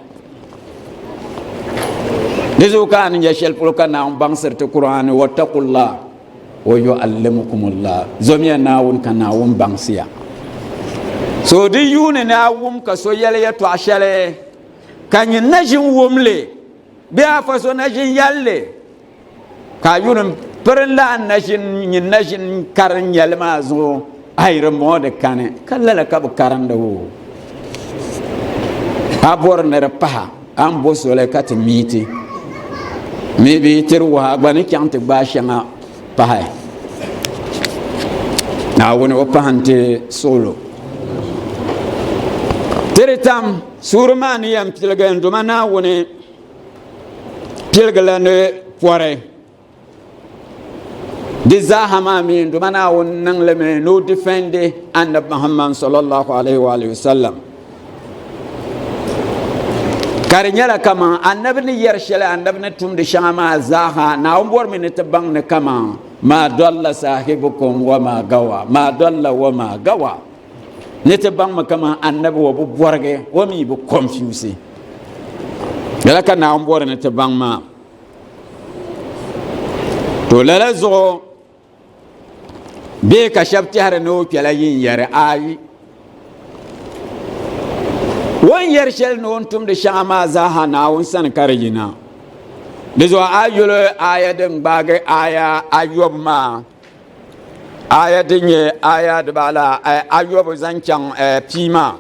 Di zuɣu ka a ni nya shɛli polo ka Naawuni baŋsiri ti Kur'aani, Wattaqullah wa yu'allimukumullah, zomiya Naawuni ka Naawuni baŋsi ya. So di yuuni ni a wum ka so yɛli yɛtɔɣa shɛli ka nyin na ʒin wum li bee a fa so na ʒin yɛli li, Ka a yuli piri la na ʒin nyin na ʒin karin nyɛli maa zuɣu a yi di mɔɔ di kani ka lala ka bi karindi o a bɔri ni di paha a ni bo soli ka ti miiti mi bi tiri wuhi a gba ni chaŋ ti gbaai shɛŋa pahi Naawuni o pahi n-ti suɣulo tiri tam suuri maa ni yɛn piligi n Duuma Naawuni piligila ni pɔri di zaaha maa mi Duuma Naawuni niŋ li mi ni o difɛndi Annabi Muhammad sallallahu alaihi wa alihi wasallam ka di nyɛla kaman Annabi ni yɛri shɛli Annabi ni tumdi shɛŋa maa zaaha Naawuni bɔri mi ni ti baŋ ni kaman ma dalla sahibukum wa ma gawa ma dalla wa ma gawa ni ti baŋmi kaman Annabi wa bi bɔrigi o mi bi confuse Lala ka Naawuni bɔri ni ti baŋ maa. To lala zuɣu bee ka shɛba tɛhiri ni o kpɛla yin yɛri ayi. O ni yɛri shɛli ni o ni tumdi shɛŋa maa zaaha Naawuni sani ka di yina. Di zuɣu a yuli aya din gbaagi aya ayɔbu maa, aya din nyɛ aya dibaala ayɔbu zaŋ chaŋ pii maa.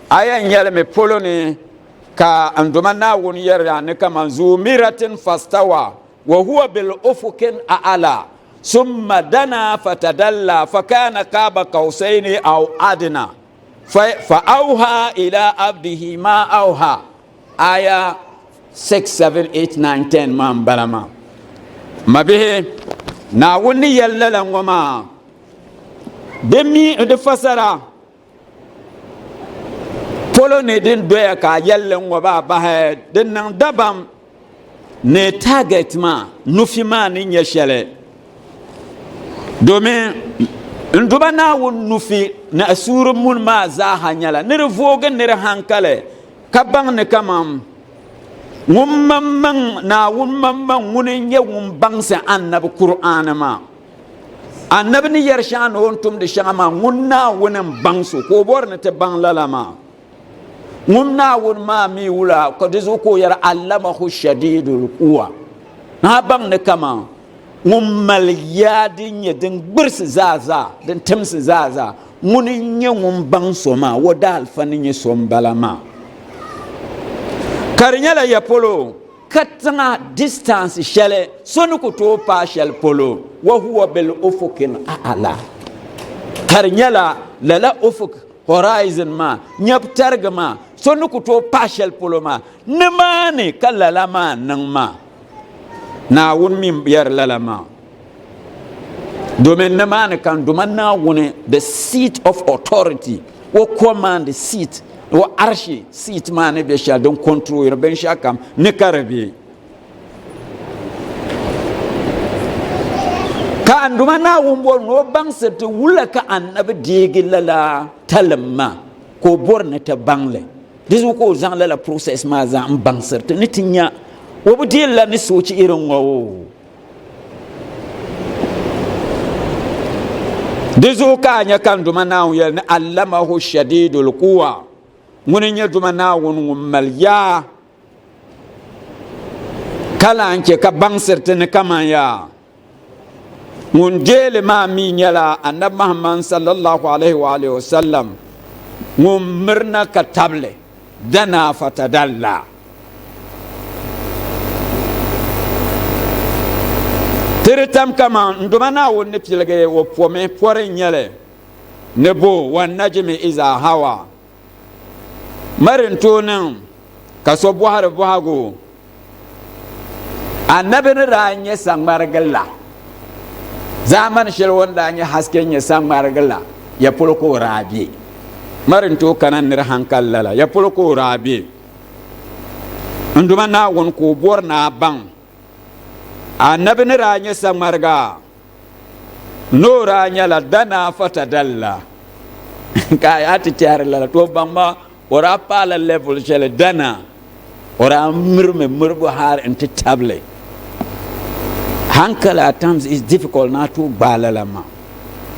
A yɛn yɛlimi polo ni ka n Duuma Naawuni yɛri ni kaman zu miratin fastawa wa huwa bil ufukin a'ala summa dana fatadalla fakana qaba qawsayni aw adna fa awha ila abdihi ma awha aya 6 7 8 9 10 maa n bala maa. Mabihi, Naawuni ni yɛli lala ŋɔ maa di mi di fasara Polo ni din doya ka a yɛlli ŋɔ baa bahi di niŋ dabam ni target maa nufi maa ni nyɛ shɛli domin n duba Naawuni nufi ni asuuri muni maa zaaha nyɛla ni di voogi ni di hankali ka baŋ ni kaman ŋun maŋmaŋ Naawuni maŋmaŋ ŋuni n-nyɛ ŋun baŋsi Annabi Kur'aani maa. Annabi ni yɛri shɛŋa ni o ni tumdi shɛŋa maa, ŋun Naawuni m-baŋ so, ka o bɔri ni ti baŋ lala maa. Ŋun Naawuni maa mi wula, ka di zuɣu ka o yɛri, Allamahu shadidul quwa. Ni a baŋ ni kaman ŋun mali yaa din nyɛ din gbirisi zaa zaa, din timsi zaa zaa, ŋuni n-nyɛ ŋun baŋ so maa, o daalifa ni nyɛ so m-bala maa. Ka di nyɛla ya polo. Katiŋa, distance, shɛli so ni ku tooi paai shɛli polo, wa huwa bil ufuqil a'la, ka di nyɛla lala ufuk, horizon, maa, nyabu tarigi maa, so ni ku tooi paai shɛli polo maa, nimaani ka lala maa niŋ maa. Naawuni mi yɛri lala maa domin nimaani ka n Duuma Naawuni, the seat of authority, o command seat, o arshi seat maa ni be shɛli din control binshɛɣu kam ni ka di be. Ka n Duuma Naawuni bɔri ni o baŋsiri ti wula ka Annabi deegi lala talim maa ka o bɔri ni ti baŋ li. Di zuɣu ka o zaŋ lala process maa zaa m-baŋsiri ti ni ti nya o bi deei la ni soochi irin ŋɔ o. Di zuɣu ka a nya ka n Duuma Naawuni yɛli ni Allamahu shadidul quwa, ŋuni n-nyɛ Duuma Naawuni ŋun mali yaa ka lahi chɛ ka baŋsiri ti ni kaman yaa. Ŋun deei li maa mi nyɛla Annabi Muhammad sallallahu alaihi wa alihi wa sallam ŋun mirina ka tabili dana fatadalla. Ti di tam kaman n Duuma Naawuni ni piligi o pomi pɔri n-nyɛli ni bo wannajimi iza hawa. Mari n-tooi niŋ ka so bɔhiri bɔhigu. Annabi ni daa nyɛ saŋmarigi la, zaamani shɛli o ni daa nyɛ haske nyɛ saŋmarigi la, ya polo ka o daa be. Mari n-tooi kana nir hankali lala, ya polo ka o daa be. N Duuma Naawuni ka o bɔri ni a baŋ Annabi ni daa nyɛ saŋmariga ni o daa nyɛla danaa fatadalla ka a ti tɛhiri lala to baŋ ma o daa paala level shɛli dana o daa mirimi miribu hali n ti tabili hankali at times is difficult na tooi gbaai lala maa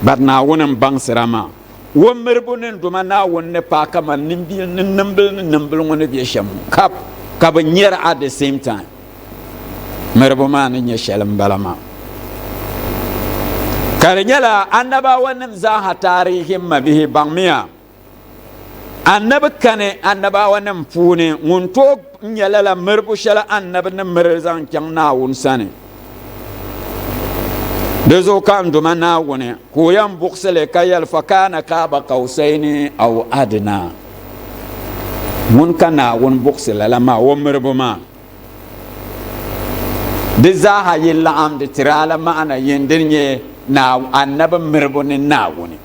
but Naawuni n baŋsira maa o miribu ni duma Naawuni ni paai kaman nimbil ni nimbili ni nimbili ŋɔ ni bɛ shɛm ŋɔ ka bi nyɛri at the same time miribu maa ni nyɛ shɛli m-bala maa. Ka di nyɛla annabawanim zaaha taarihi mabihi baŋmiya, annabi kani annabawanim puuni ŋun tooi nya lala miribu shɛli annabi ni miri zaŋ chaŋ Naawuni sani. Di zuɣu ka n Duuma Naawuni ka o yɛn buɣisi li ka yɛli, Fakana kaaba kawsayni aw adnaa. Ŋuni ka Naawuni buɣisi lala maa, o miribu maa? Di zaaha yi laɣim di tiri a la ma'ana yin din nyɛ annabi miribu ni Naawuni.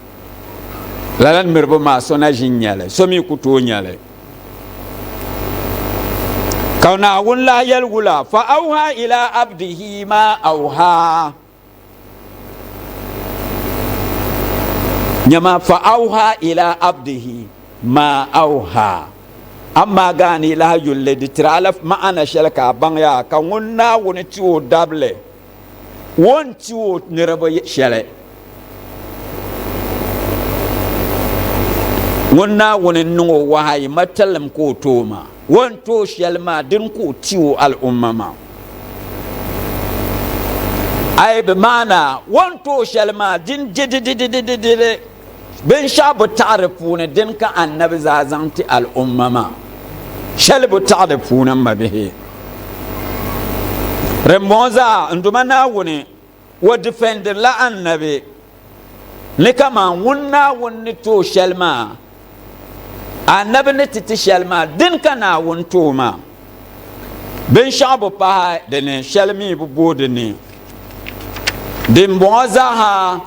Lala miribu maa so na ʒi n-nya li, so mi ku tooi nya li. Ka Naawuni lahi yɛli wula, Fa awha ila abdihi ma awha. Nyama fa awha ila abdihi ma awha. Amaa gaani lahi yulli di tiri a la ma'ana shɛli ka a baŋ yaa ka ŋun Naawuni ti o dabili o ni ti o niriba shɛli. Ŋun Naawuni niŋ o wahayi matalim ka o tooi maa, o ni tooi shɛli maa dini ka o ti o al'umma maa. Ai bi maana o ni tooi shɛli maa din didididididi binshɛɣu bi taɣi di puuni dini ka annabi zaa zaŋ ti al'umma maa shɛli bi taɣi di puuni m mabihi. Dimbɔŋɔ zaa n Duuma Naawuni o difɛndirila annabi ni kaman ŋun Naawuni ni ti o shɛli maa, annabi ni ti ti shɛli maa, dini ka Naawuni ti o maa. Binshɛɣu bi pahi di ni, shɛli mi bi booi di ni. Dimbɔŋɔ zaaha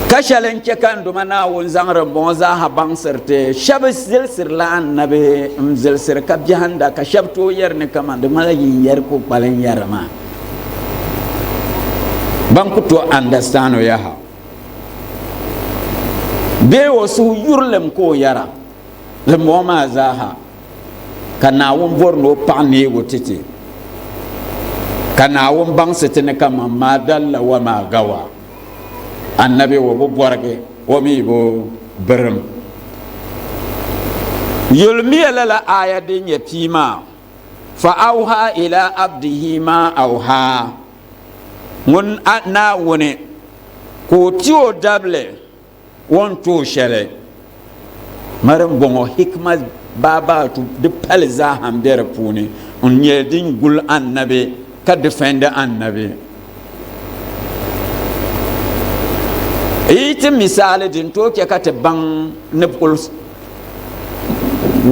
Ka shɛli n-chɛ ka n Duuma Naawuni zaŋ dimbɔŋɔ zaaha baŋsiri ti. Shɛb zilsirila annabi n-zilsiri ka biɛhinda, ka shɛb tooi yɛri ni kaman di ŋmanila yin yɛri ka o kpalim yɛri maa. Ban ku tooi understand o yaha. Bee o suhu yurilim ka o yɛra dimbɔŋɔ maa zaaha. Ka Naawuni bɔri ni o paɣ neeg o ti ti, ka Naawuni baŋsi ti ni kaman maa dalla wa maa gawa. Annabi o bi bɔrigi, o mi bi birim. Yulimiya lala aaya din nyɛ pii maa, Fa awha ila abdihi ma awha, Ŋun Naawuni ka o ti o dabili o ni tooi shɛli. Ŋariŋ bɔŋɔ hikima baabaatu di pali zaaha m-be di puuni n-nyɛ din guli Annabi ka defend Annabi. Yi ti misaali din tooi chɛ ka ti baŋ ni kuli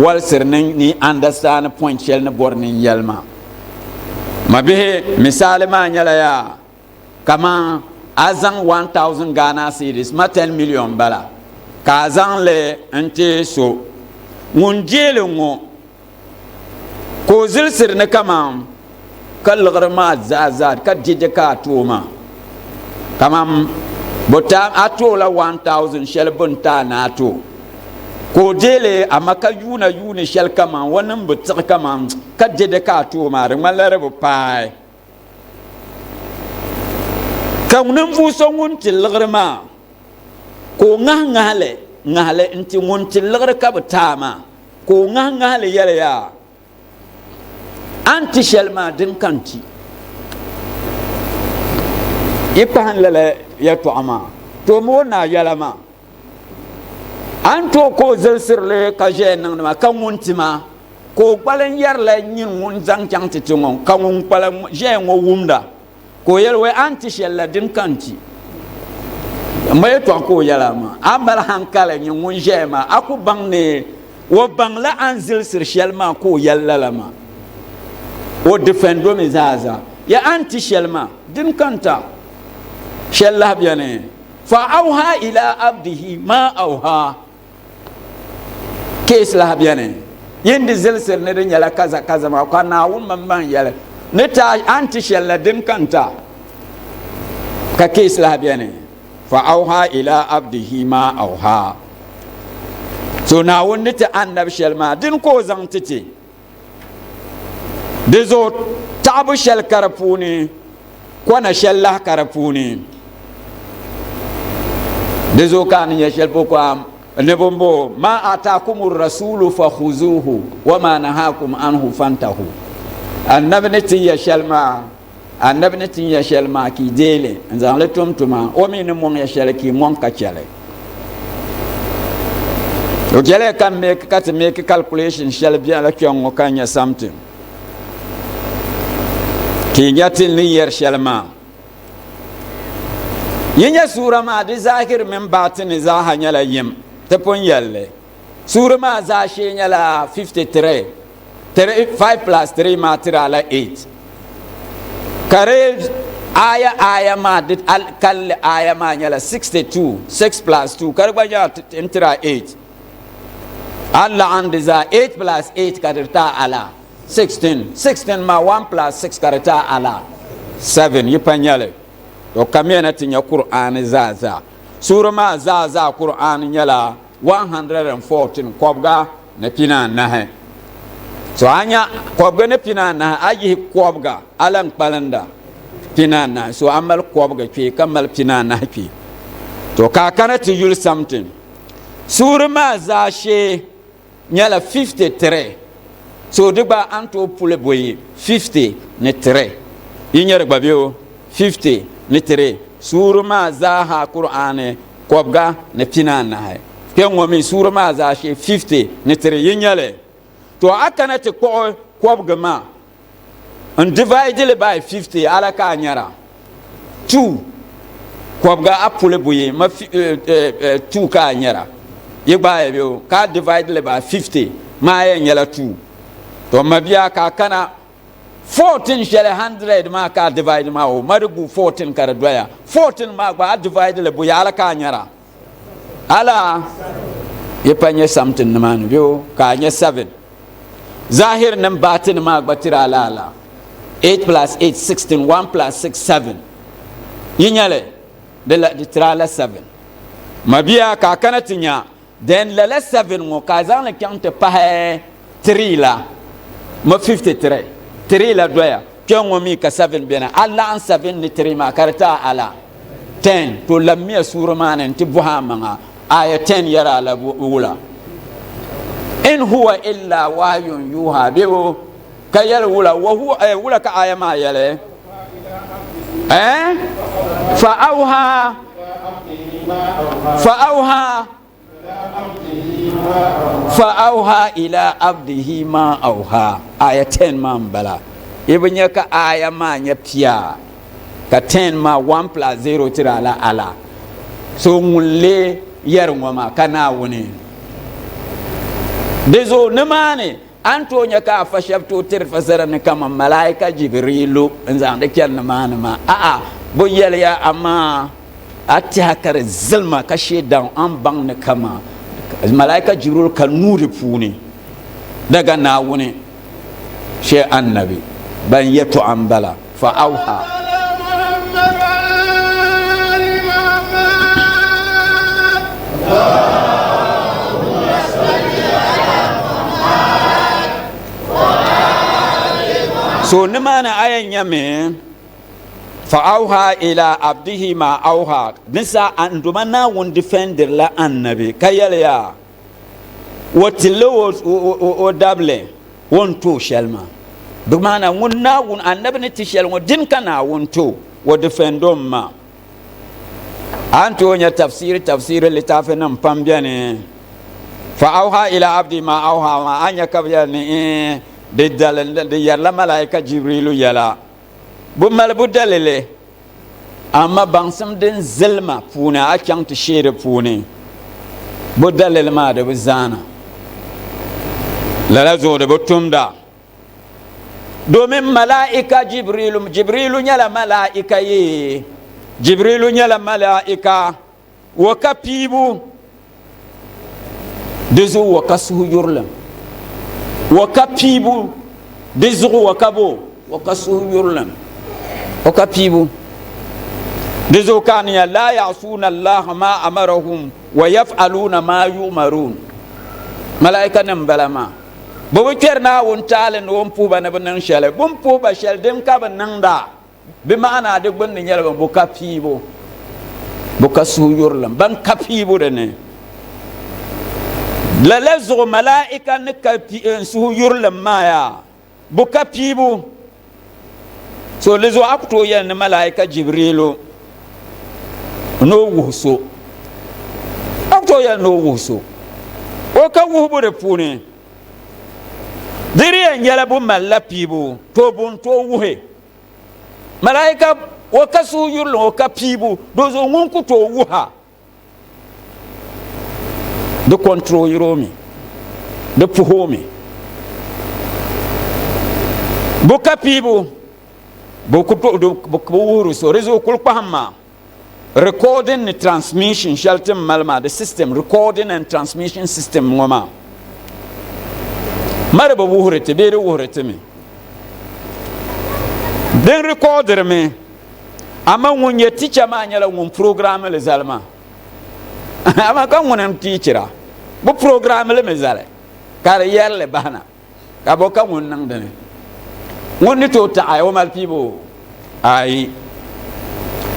walisiri ni ni understand point shɛli ni bɔri ni n yɛli maa. Mabihi, misaali maa nyɛla yaa? Kaman a zaŋ 1000 Ghana cedis ma 10 million bala ka a zaŋ li n-ti so ŋun deei li ŋɔ ka o zilisiri ni kaman ka liɣiri maa zaa zaa ka didi ka a ti o maa kaman bɛ ti a ti o la 1000 shɛli bɛ ni ti a ni a ti o ka o deei li amaa ka yuuna yuuni shɛli kaman o ni bi tiɣi kaman ka didi ka a ti o maa di ŋmanila di bi paai. Ka ninvuɣ so ŋun ti liɣiri maa ka o ŋahi ŋahili ŋahili nti ŋun ti liɣiri ka bi taai maa, ka o ŋahi ŋahili yɛli yaa, A ni ti shɛli maa din ka n-ti. Yi kpahim lala yɛtɔɣa maa, to mi o ni a yɛla maa. A ni tooi ka o zilisiri li ka ʒɛya niŋdi ma, ka ŋun ti ma, ka o kpalim yɛrila nyin ŋun zaŋ chaŋ ti ti ŋɔ, ka ŋun kpalim ʒɛya ŋɔ wumda, ka o yɛli, Wɛi, a ni ti shɛli la, din ka n ti. M ba yɛtɔɣa ka o yɛl a maa, a mali haŋkali nyin ŋun ʒɛya maa, a ku baŋ ni O baŋla a ni zilsiri shɛli maa ka o yɛli lala maa. O defendomi zaa zaa. Ya a ni ti shɛli maa, dini ka n ta? Shɛli lahi beni, Fa awha ila abdihi ma awha. Case lahi beni, yin di zilsiri ni di nyɛla kaza kaza maa ka Naawuni maŋmaŋ yɛli ni ti a ni ti shɛli la, dini ka n ta? Ka case lahi beni. Fa awha ila abdihi ma awha. So Naawuni ni ti annabi shɛli maa, dini ka o zaŋ ti ti. Di zuɣu taɣibu shɛli ka di puuni, kɔna shɛli lahi ka di puuni. Di zuɣu ka a ni nya shɛli polo ka ni bɔmbɔŋɔ, ma ataakumu rasulu fakhuzuhu wa ma nahakum anhu fantahu. Annabi ni ti ya shɛli maa, Annabi ni tin ya shɛli maa ka yi deei li n-zaŋ li tum tuma, o mi ni mɔŋ ya shɛli ka yi mɔŋ ka chɛ li. O chɛliya ka m make ka ti make calculation shɛli biɛla kpɛŋ ŋɔ ka nya something ka yi nya ti ni yɛri shɛli maa. Yi nya suura maa di zahiri mini baatini zaaha nyɛla yim, ti pun yɛli li. Suura maa zaashee nyɛla 53. 3, 5 plus 3 maa tiri ala 8. Ka di aya aya maa di kalinli aya maa nyɛla 62, 6 plus 2 ka di gba nyɛla n tiri a 8. A laɣim di zaa 8 plus 8 ka di ti a ala 16, 16 maa 1 plus 6 ka di ti a ala 7. Yi pa nyɛli to kamiya na ti nya Kur'aani zaa zaa. Suura maa zaa zaa Kur'aani nyɛla 114 kɔbiga ni pinaanahi. So a nya kɔbiga ni pinaanahi, a yihi kɔbiga a lan kpalinda pinaanahi. So a mali kɔbiga kpee ka mali pinaanahi kpee. To ka a kana ti yuli something. Suuri maa zaashee nyɛla 53. So di gba a ni tooi puli buyi 50 ni 3. Yi nya di gba bee o? 50 ni 3. Suuri maa zaaha Kur'aani kɔbiga ni pinaanahi. Kpɛŋŋo mi suuri maa zaashee 50 ni 3. Yi nya li? To a kana ti kpuɣi kɔbigi maa n divide li by 50 ala ka a nyara 2 kɔbiga a puli buyi ma 2 ka a nyara yi gbaaya bɛ o ka a divide li by 50 maa yɛn nyɛla 2 to mabia ka a kana 14 shɛli 100 maa ka a divide maa o ma di gu 14 ka di doya 14 maa gba a divide li buyi ala ka a nyara ala yi pa nyɛ something nimaani bɛ o ka a nyɛ 7 Zahiri nim baatini maa gba tiri alaala. 8 plus 8 16, 1 plus 6 7. Yi nyɛli di la di tiri ala 7. Mabia ka a kana ti nya then lala 7 ŋɔ ka a zaŋli chaŋ ti pahi 3 la ma 53. 3 la doya kpɛŋ ŋɔ mi ka 7 beni a laɣim 7 ni 3 maa ka di ti a ala 10 to lammiya suuri maa ni nti bɔhi a maŋa Aya 10 yɛri a la wula? In huwa illa wahyun yuha bɛ o ka yɛli wula? Wa huwa eh, wula ka aya maa yɛli? Eh? Fa awha fa awha fa awha ila abdihi ma awha aya 10 maa n bala i bi nya ka aya maa nyɛ pia ka 10 maa 1 plus 0 tiri ala ala So ŋun lee yɛri ŋɔ maa ka Naawuni. Di zuɣu nimaani a ni tooi nya ka afa shɛba tooi tiri fasara ni kaman Malaika Jibirilu n-zaŋdi chani nimaani maa. A'a, bɛ yɛliya, amaa a tɛha ka di zilima ka shee daŋ a ni baŋ ni kaman Malaika Jibirilu ka nuu di puuni daga Naawuni shee Annabi ban yɛtɔɣa m-bala. Fa awha. So nimaani a yɛn nyami fa awha ila abdihi ma awha nisa anduma Naawuni defendirila annabi ka yɛliya o tilli o dabili o ni tooi shɛli maa. Di maana ŋun Naawuni annabi ni ti shɛli ŋɔ dini ka Naawuni ti o, o defend o mi maa. A ni tooi nya tafsiri tafsiri litaafi nim pam beni. Fa awha ila abdi ma awha maa a nya ka bɛ yɛli ni eh, di dali di yɛrila malaika Jibrilu yɛla. Bɛ mali bu dalili Amaa baŋsim din zilima puuni a chaŋ ti shee di puuni, bɛ dalili maa di bi zaana. Lala zuɣu di bi tumda. Domin malaika Jibrilu, Jibrilu nyɛla malaika yee, Jibrilu nyɛla malaika, o ka piibu, di zuɣu o ka suhuyurilim, o ka piibu, di zuɣu o ka bo, o ka suhuyurilim, o ka piibu. Di zuɣu ka a ni nya, laa ya'suuna Allaha ma amarahum wa yaf'aluuna ma yu'maruun. Malaika nim bala maa. Bɛ bi kpɛri Naawuni taali ni o ni puhi ba ni bɛ niŋ shɛli. Bɛ ni puhi ba shɛli din ka bɛ niŋda, bɛ maana di gbunni nyɛla bɛ bo ka piibu, bɛ ka suhuyurilim, ban ka piibu di ni. Lala zuɣu malaika ni ka suhuyurilim maa yaa, bɛ ka piibu. So di zuɣu a ku tooi yɛli ni malaika Jibrilu ni o wuhi so. A ku tooi yɛli ni o wuhi so. O ka wuhibu di puuni. Di di yɛn nyɛla bɛ malila piibu, to bɛ ni tooi wuhi. Malaika o ka suhuyurilim, o ka piibu, di zuɣu ŋun ku tooi wuha. Di control o mi, di puhi o mi. Bɛ ka piibu, bɛ ku to, bɛ wuhiri so, di zuɣu kuli kpahim maa. Recording ni transmission shɛli ti ni mali maa, the system, recording and transmission system ŋɔ maa, ma di bi wuhiri ti bee di wuhiri ti mi. Din recordiri mi. Amaa ŋun nyɛ ticha maa nyɛla ŋun programme li zali maa. Amaa ka ŋuni n tiichira, bɛ programme li mi zali ka di yɛri li bahina ka bɔ ka ŋun niŋ dini. Ŋun ni tooi taɣi o mali piibu? Ayi.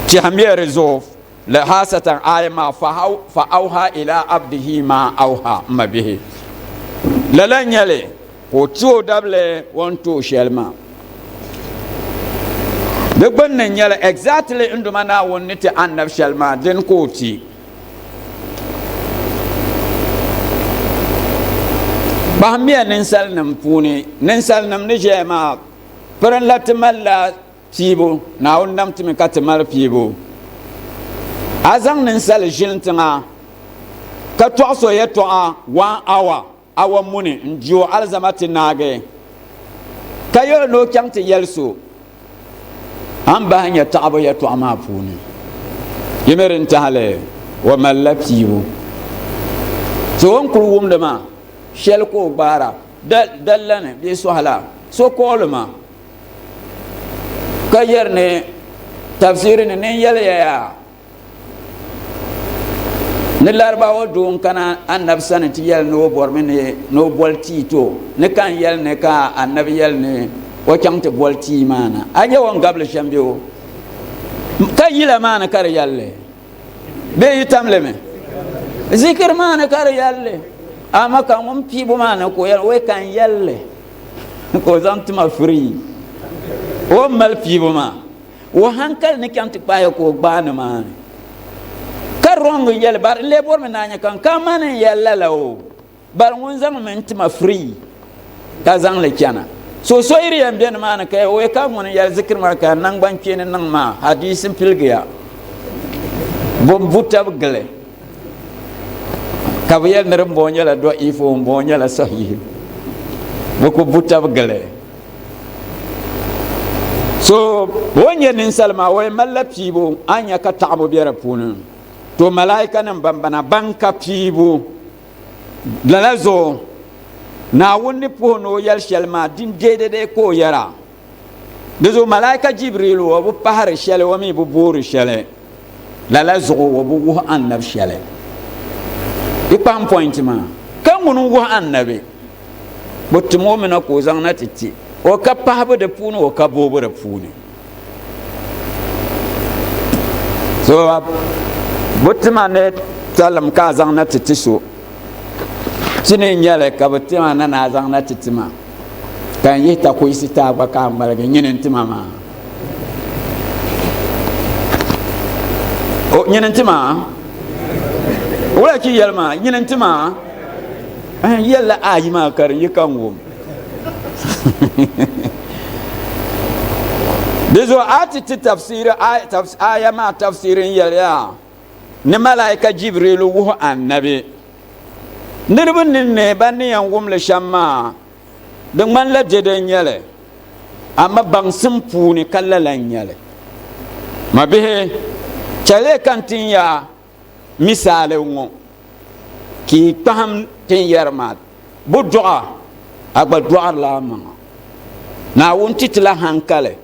Tɛhimiya di zuɣu la haasatan aya maa fa auha ila abdihi ma auha m mabihi. Lala n-nyɛ li ka o ti o dabili o ni ti o shɛli maa. Di gbunni n-nyɛli exactly n Duuma Naawuni ni ti Annabi shɛli maa dini ka o ti. Kpahimmiya ninsalinim puuni, ninsalinim ni ʒɛya maa pirinla ti malila piibu, Naawuni nam ti mi ka ti mali piibu. A zaŋ ninsali ʒili tiŋa ka tɔɣis o yɛtɔɣa one hour. Awa muni n-di o alizama ti naagi, ka yɛl o ni o chaŋ ti yɛli so, A ni bahi nya taɣibu yɛtɔɣa maa puuni, yi mi din tahi li, o malila piibu. So o ni kul wumdi maa shɛli ka o gbaara, Dalla ni bee sɔhila, so kooli ma ka yɛri ni tafsiiri ni ni n yɛli ya yaa. Ni Laribawa doo n-kana Annabi sani ti yɛli ni o bɔrimi ni ni o boli tia ti o, ni ka n yɛli ni ka Annabi yɛli ni o chaŋ ti boli tia maa na. A nya o ni gabili shɛm bee o ka yila maa ni ka di yɛli li bee yi tam li mi? Zikiri maa ni ka di yɛli li, amaa ka ŋun piibu maa ni ka o yɛli wai ka n yɛli li ka o zaŋ tima free o ni mali piibu maa. O hankali ni chaŋ ti kpahi ka o gbaai nimaani ka wrong yɛli bari n lee bɔrimi ni a nya ka n mani n yɛli lala o bari ŋun zaŋmi n tima free ka zaŋ li chana. So so yi di yɛn be nimaani ka o ka ŋuni yɛli zikiri maa ka nangban kpeeni niŋ maa hadiisi piligiya bɛ bu tab gili ka bɛ yɛli ni din bɔŋɔ nyɛla dɔ'ifu n bɔŋɔ nyɛla sahihi bɛ ku bu tab gili. So o ni nyɛ ninsal maa, o yɛn malila piibu, a ni nya ka taɣibu be di puuni. To malaikanim bambana ban ka piibu lala zuɣu, Naawuni ni puhi ni o yɛli shɛli maa din deedede ka o yɛra. Di zuɣu malaika Jibrilu o bi pahiri shɛli, o mi bi boori shɛli. Lala zuɣu o bi wuhi Annabi shɛli. Di kpahim point maa, ka ŋuni n-wuhi Annabi? Bɛ tim o mi na ka o zaŋ na ti ti o ka pahibu di puuni o ka boobu di puuni. So bɛ tima ni talim ka a zaŋ na ti ti so ti ni nyɛli ka bɛ tima na ni a zaŋ na ti ti ma ka n yihi takuyisi ti a gba ka a ŋmaligi nyini n tima maa. O nyini n tima? Wula chi yɛli maa nyini n tima? N yɛlila ayi maa ka di yi ka n wum. Di zuɣu a ti ti tafsiri aya maa tafsiri n yɛliya ni malaika Jibrilu wuhi annabi. Niriba ninni ban ni yɛn wum li shɛm maa, di ŋmanila dɛde n-nyɛ li, amaa baŋsim puuni ka lala n-nyɛ li. Mabihi, chɛliya ka n tin ya misaali ŋɔ ka yi kpahim ti ni yɛri maa, Bɛ dɔɣ a, a gba dɔɣirila a maŋa. Naawuni ti ti la haŋkali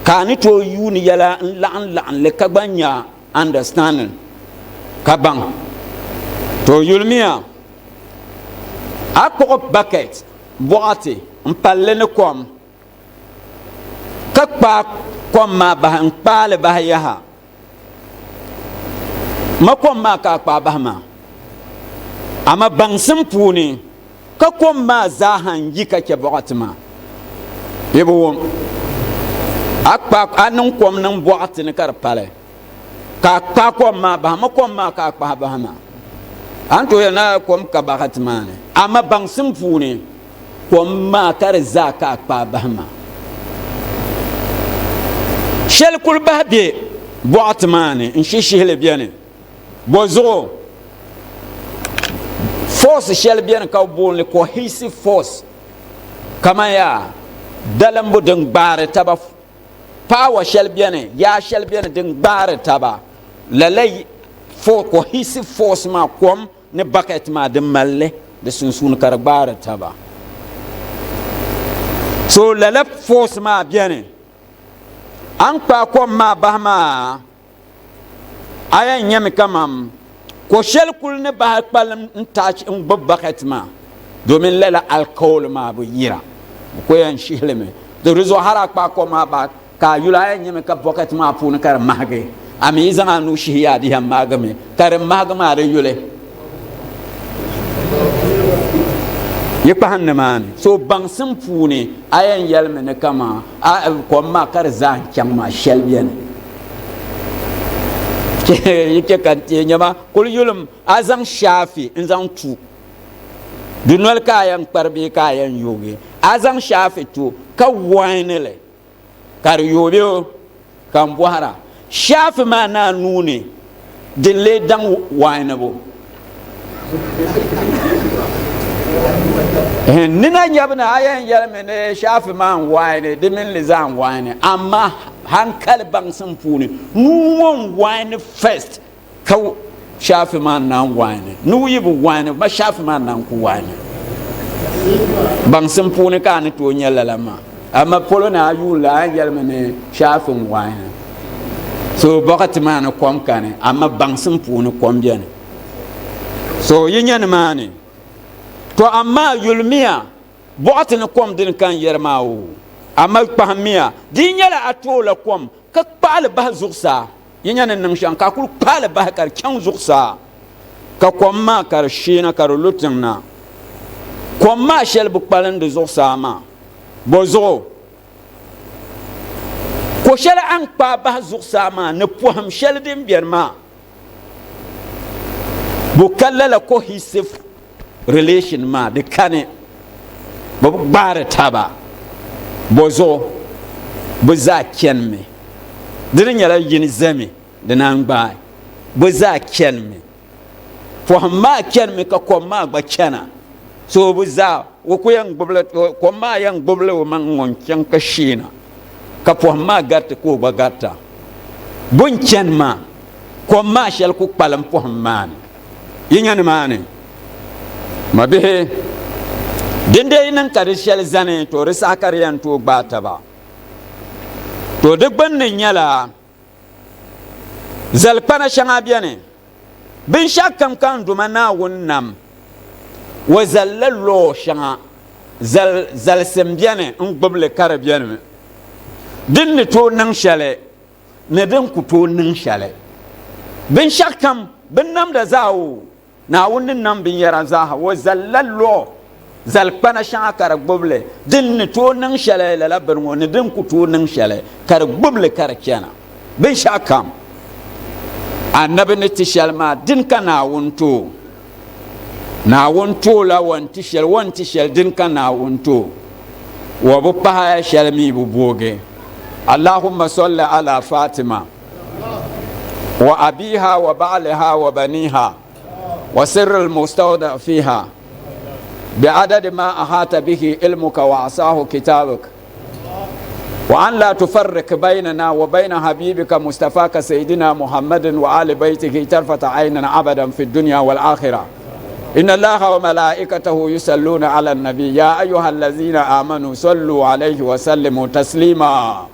ka a ni tooi yuuni yɛla n-laɣim laɣim li ka gba nya understanding ka baŋ. To yulimiya a kpuɣi bucket, bɔɣati, m-pali li ni kom ka kpaai kom maa bahi n-kpaai li bahi yaha. Ma kom maa ka a kpaai bahi maa, amaa baŋsim puuni ka kom maa zaaha n-yi ka chɛ bɔɣati maa. Yi bi wum? A kpaai a niŋ kom niŋ bɔɣati ni ka di pali, ka a kpaai kom maa bahi, ma kom maa ka a kpahi bahi maa. A ni tooi yɛli ni a kom ka bɔɣati maa ni, amaa baŋsim puuni kom maa ka di zaa ka a kpaai bahi maa. Shɛli kuli bahi be bɔɣati maa ni n-shishihili beni. Bɔzuɣu force shɛli beni ka bɛ booni li cohesive force kaman yaa dalimbu din gbaari taba power shɛli beni yaa shɛli beni din gbaari taba lala cohesive force maa kom ni bucket maa di mali li di sunsuuni ka di gbaari taba so lala force maa beni a ni kpaai kom maa bahi maa a yɛn nyɛmi kaman ko shɛli kuli ni bahi kpalim n touch n gbubi bucket maa domin lala alcohol maa bi yira ko yɛn shihilimi di zuɣu hali a kpaai kom maa bahi Ka a yuli a yɛn nyami ka bɔkɛti maa puuni ka di mahigi, a mi yi zaŋ a nuu shihi yaa di yɛn mahigimi, ka di mahigi maa di yuli yi kpahim nimaani. So baŋsim puuni a yɛn yɛlimi ni kaman a kom maa ka di zaa n-chaŋ maa shɛli beni. Yi chɛ ka n teei nyama kuli yulim a zaŋ shaafi n-zaŋ tu dunoli ka a yɛn kpari bee ka a yɛn yoogi, a zaŋ shaafi tu ka waini li. Ka di yooi bɛ o, ka n bɔhira, Shaafi maa ni a nuu ni din lee daŋ wainibu? Nina nyabu ni a yɛn yɛlimi ni shaafi maa n waini, di mini li zaa n waini, amaa hankali baŋsim puuni nuu ŋɔ n waini first ka shaafi maa naan waini. Nuu yi bi waini, ma shaafi maa naan ku waini. Baŋsim puuni ka a ni tooi nya lala maa. Amaa polo ni a yuun la, a yɛn yɛlimi ni shaafi n waini. So bɔkati maa ni kom kani, amaa baŋsim puuni kom beni. So yi nya nimaani. To amaa yulimiya bɔɣati ni kom dini ka n yɛri maa o. Amaa kpahimmiya, di yi nyɛla a toola kom ka kpaɣili bahi zuɣusaa. Yi nya ni niŋ shɛm ka a kul kpaai li bahi ka di chaŋ zuɣusaa, ka kom maa ka di sheena ka di lu tiŋ na. Kom maa shɛli bi kpalindi zuɣusaa maa. Bɔzuɣu? Ko shɛli a ni kpaai bahi zuɣusaa maa ni pɔhim shɛli din beni maa, bɛ ka lala cohesive relation maa, di kani. Bɛ bi gbaari taba. Bɔzuɣu? Bɛ zaa chanimi. Di di nyɛla yini zami di naan gbaai. Bɛ zaa chanimi. Pɔhim maa chanimi ka kom maa gba chana. So bɛ zaa, o ku yɛn gbubila, kom maa yɛn gbubila o maŋ ŋɔ n-chaŋ ka sheena, ka pɔhim maa gariti ka o gba garita. Bɛ ni chani maa, kom maa shɛli ku kpalim pɔhim maa ni. Yi nya nimaani, mabihi, dindee yi niŋ ka di shɛli zani, to di saha ka di yɛn tooi gbaai taba. To di gbunni nyɛla zalikpana shɛŋa beni, binshɛɣu kam ka n Duuma Naawuni nam, o zalila lɔɔ shɛŋa, zalisi m-beni n-gbubi li ka di benimi, din ni tooi niŋ shɛli ni din ku tooi niŋ shɛli. Binshɛɣu kam binnamda zaa o Naawuni ni nam binyɛra zaaha, o zalila lɔɔ zalikpana shɛŋa ka di gbubi li, din ni tooi niŋ shɛli lala bini ŋɔ ni din ku tooi niŋ shɛli ka di gbubi li ka di chana. Binshɛɣu kam Anabi ni ti shɛli maa, din ka Naawuni ti o. Naawuni ti o la o ni ti shɛli, o ni ti shɛli din ka Naawuni ti o. O bi pahi shɛli mi bi boogi. Allahumma salli ala Fatima. Wa abiha wa ba'liha wa baniha. وسر المستودع فيها بعدد ما أحاط به علمك وعصاه كتابك، وأن لا تفرق بيننا وبين حبيبك مصطفاك سيدنا محمد وآل بيته طرفة عين أبدا في الدنيا والآخرة. إن الله وملائكته يصلون على النبي يا أيها الذين آمنوا صلوا عليه وسلموا تسليما.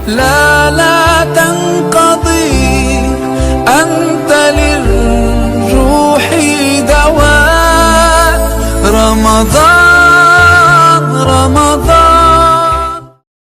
لا لا تنقضي، أنت للروح دواء رمضان.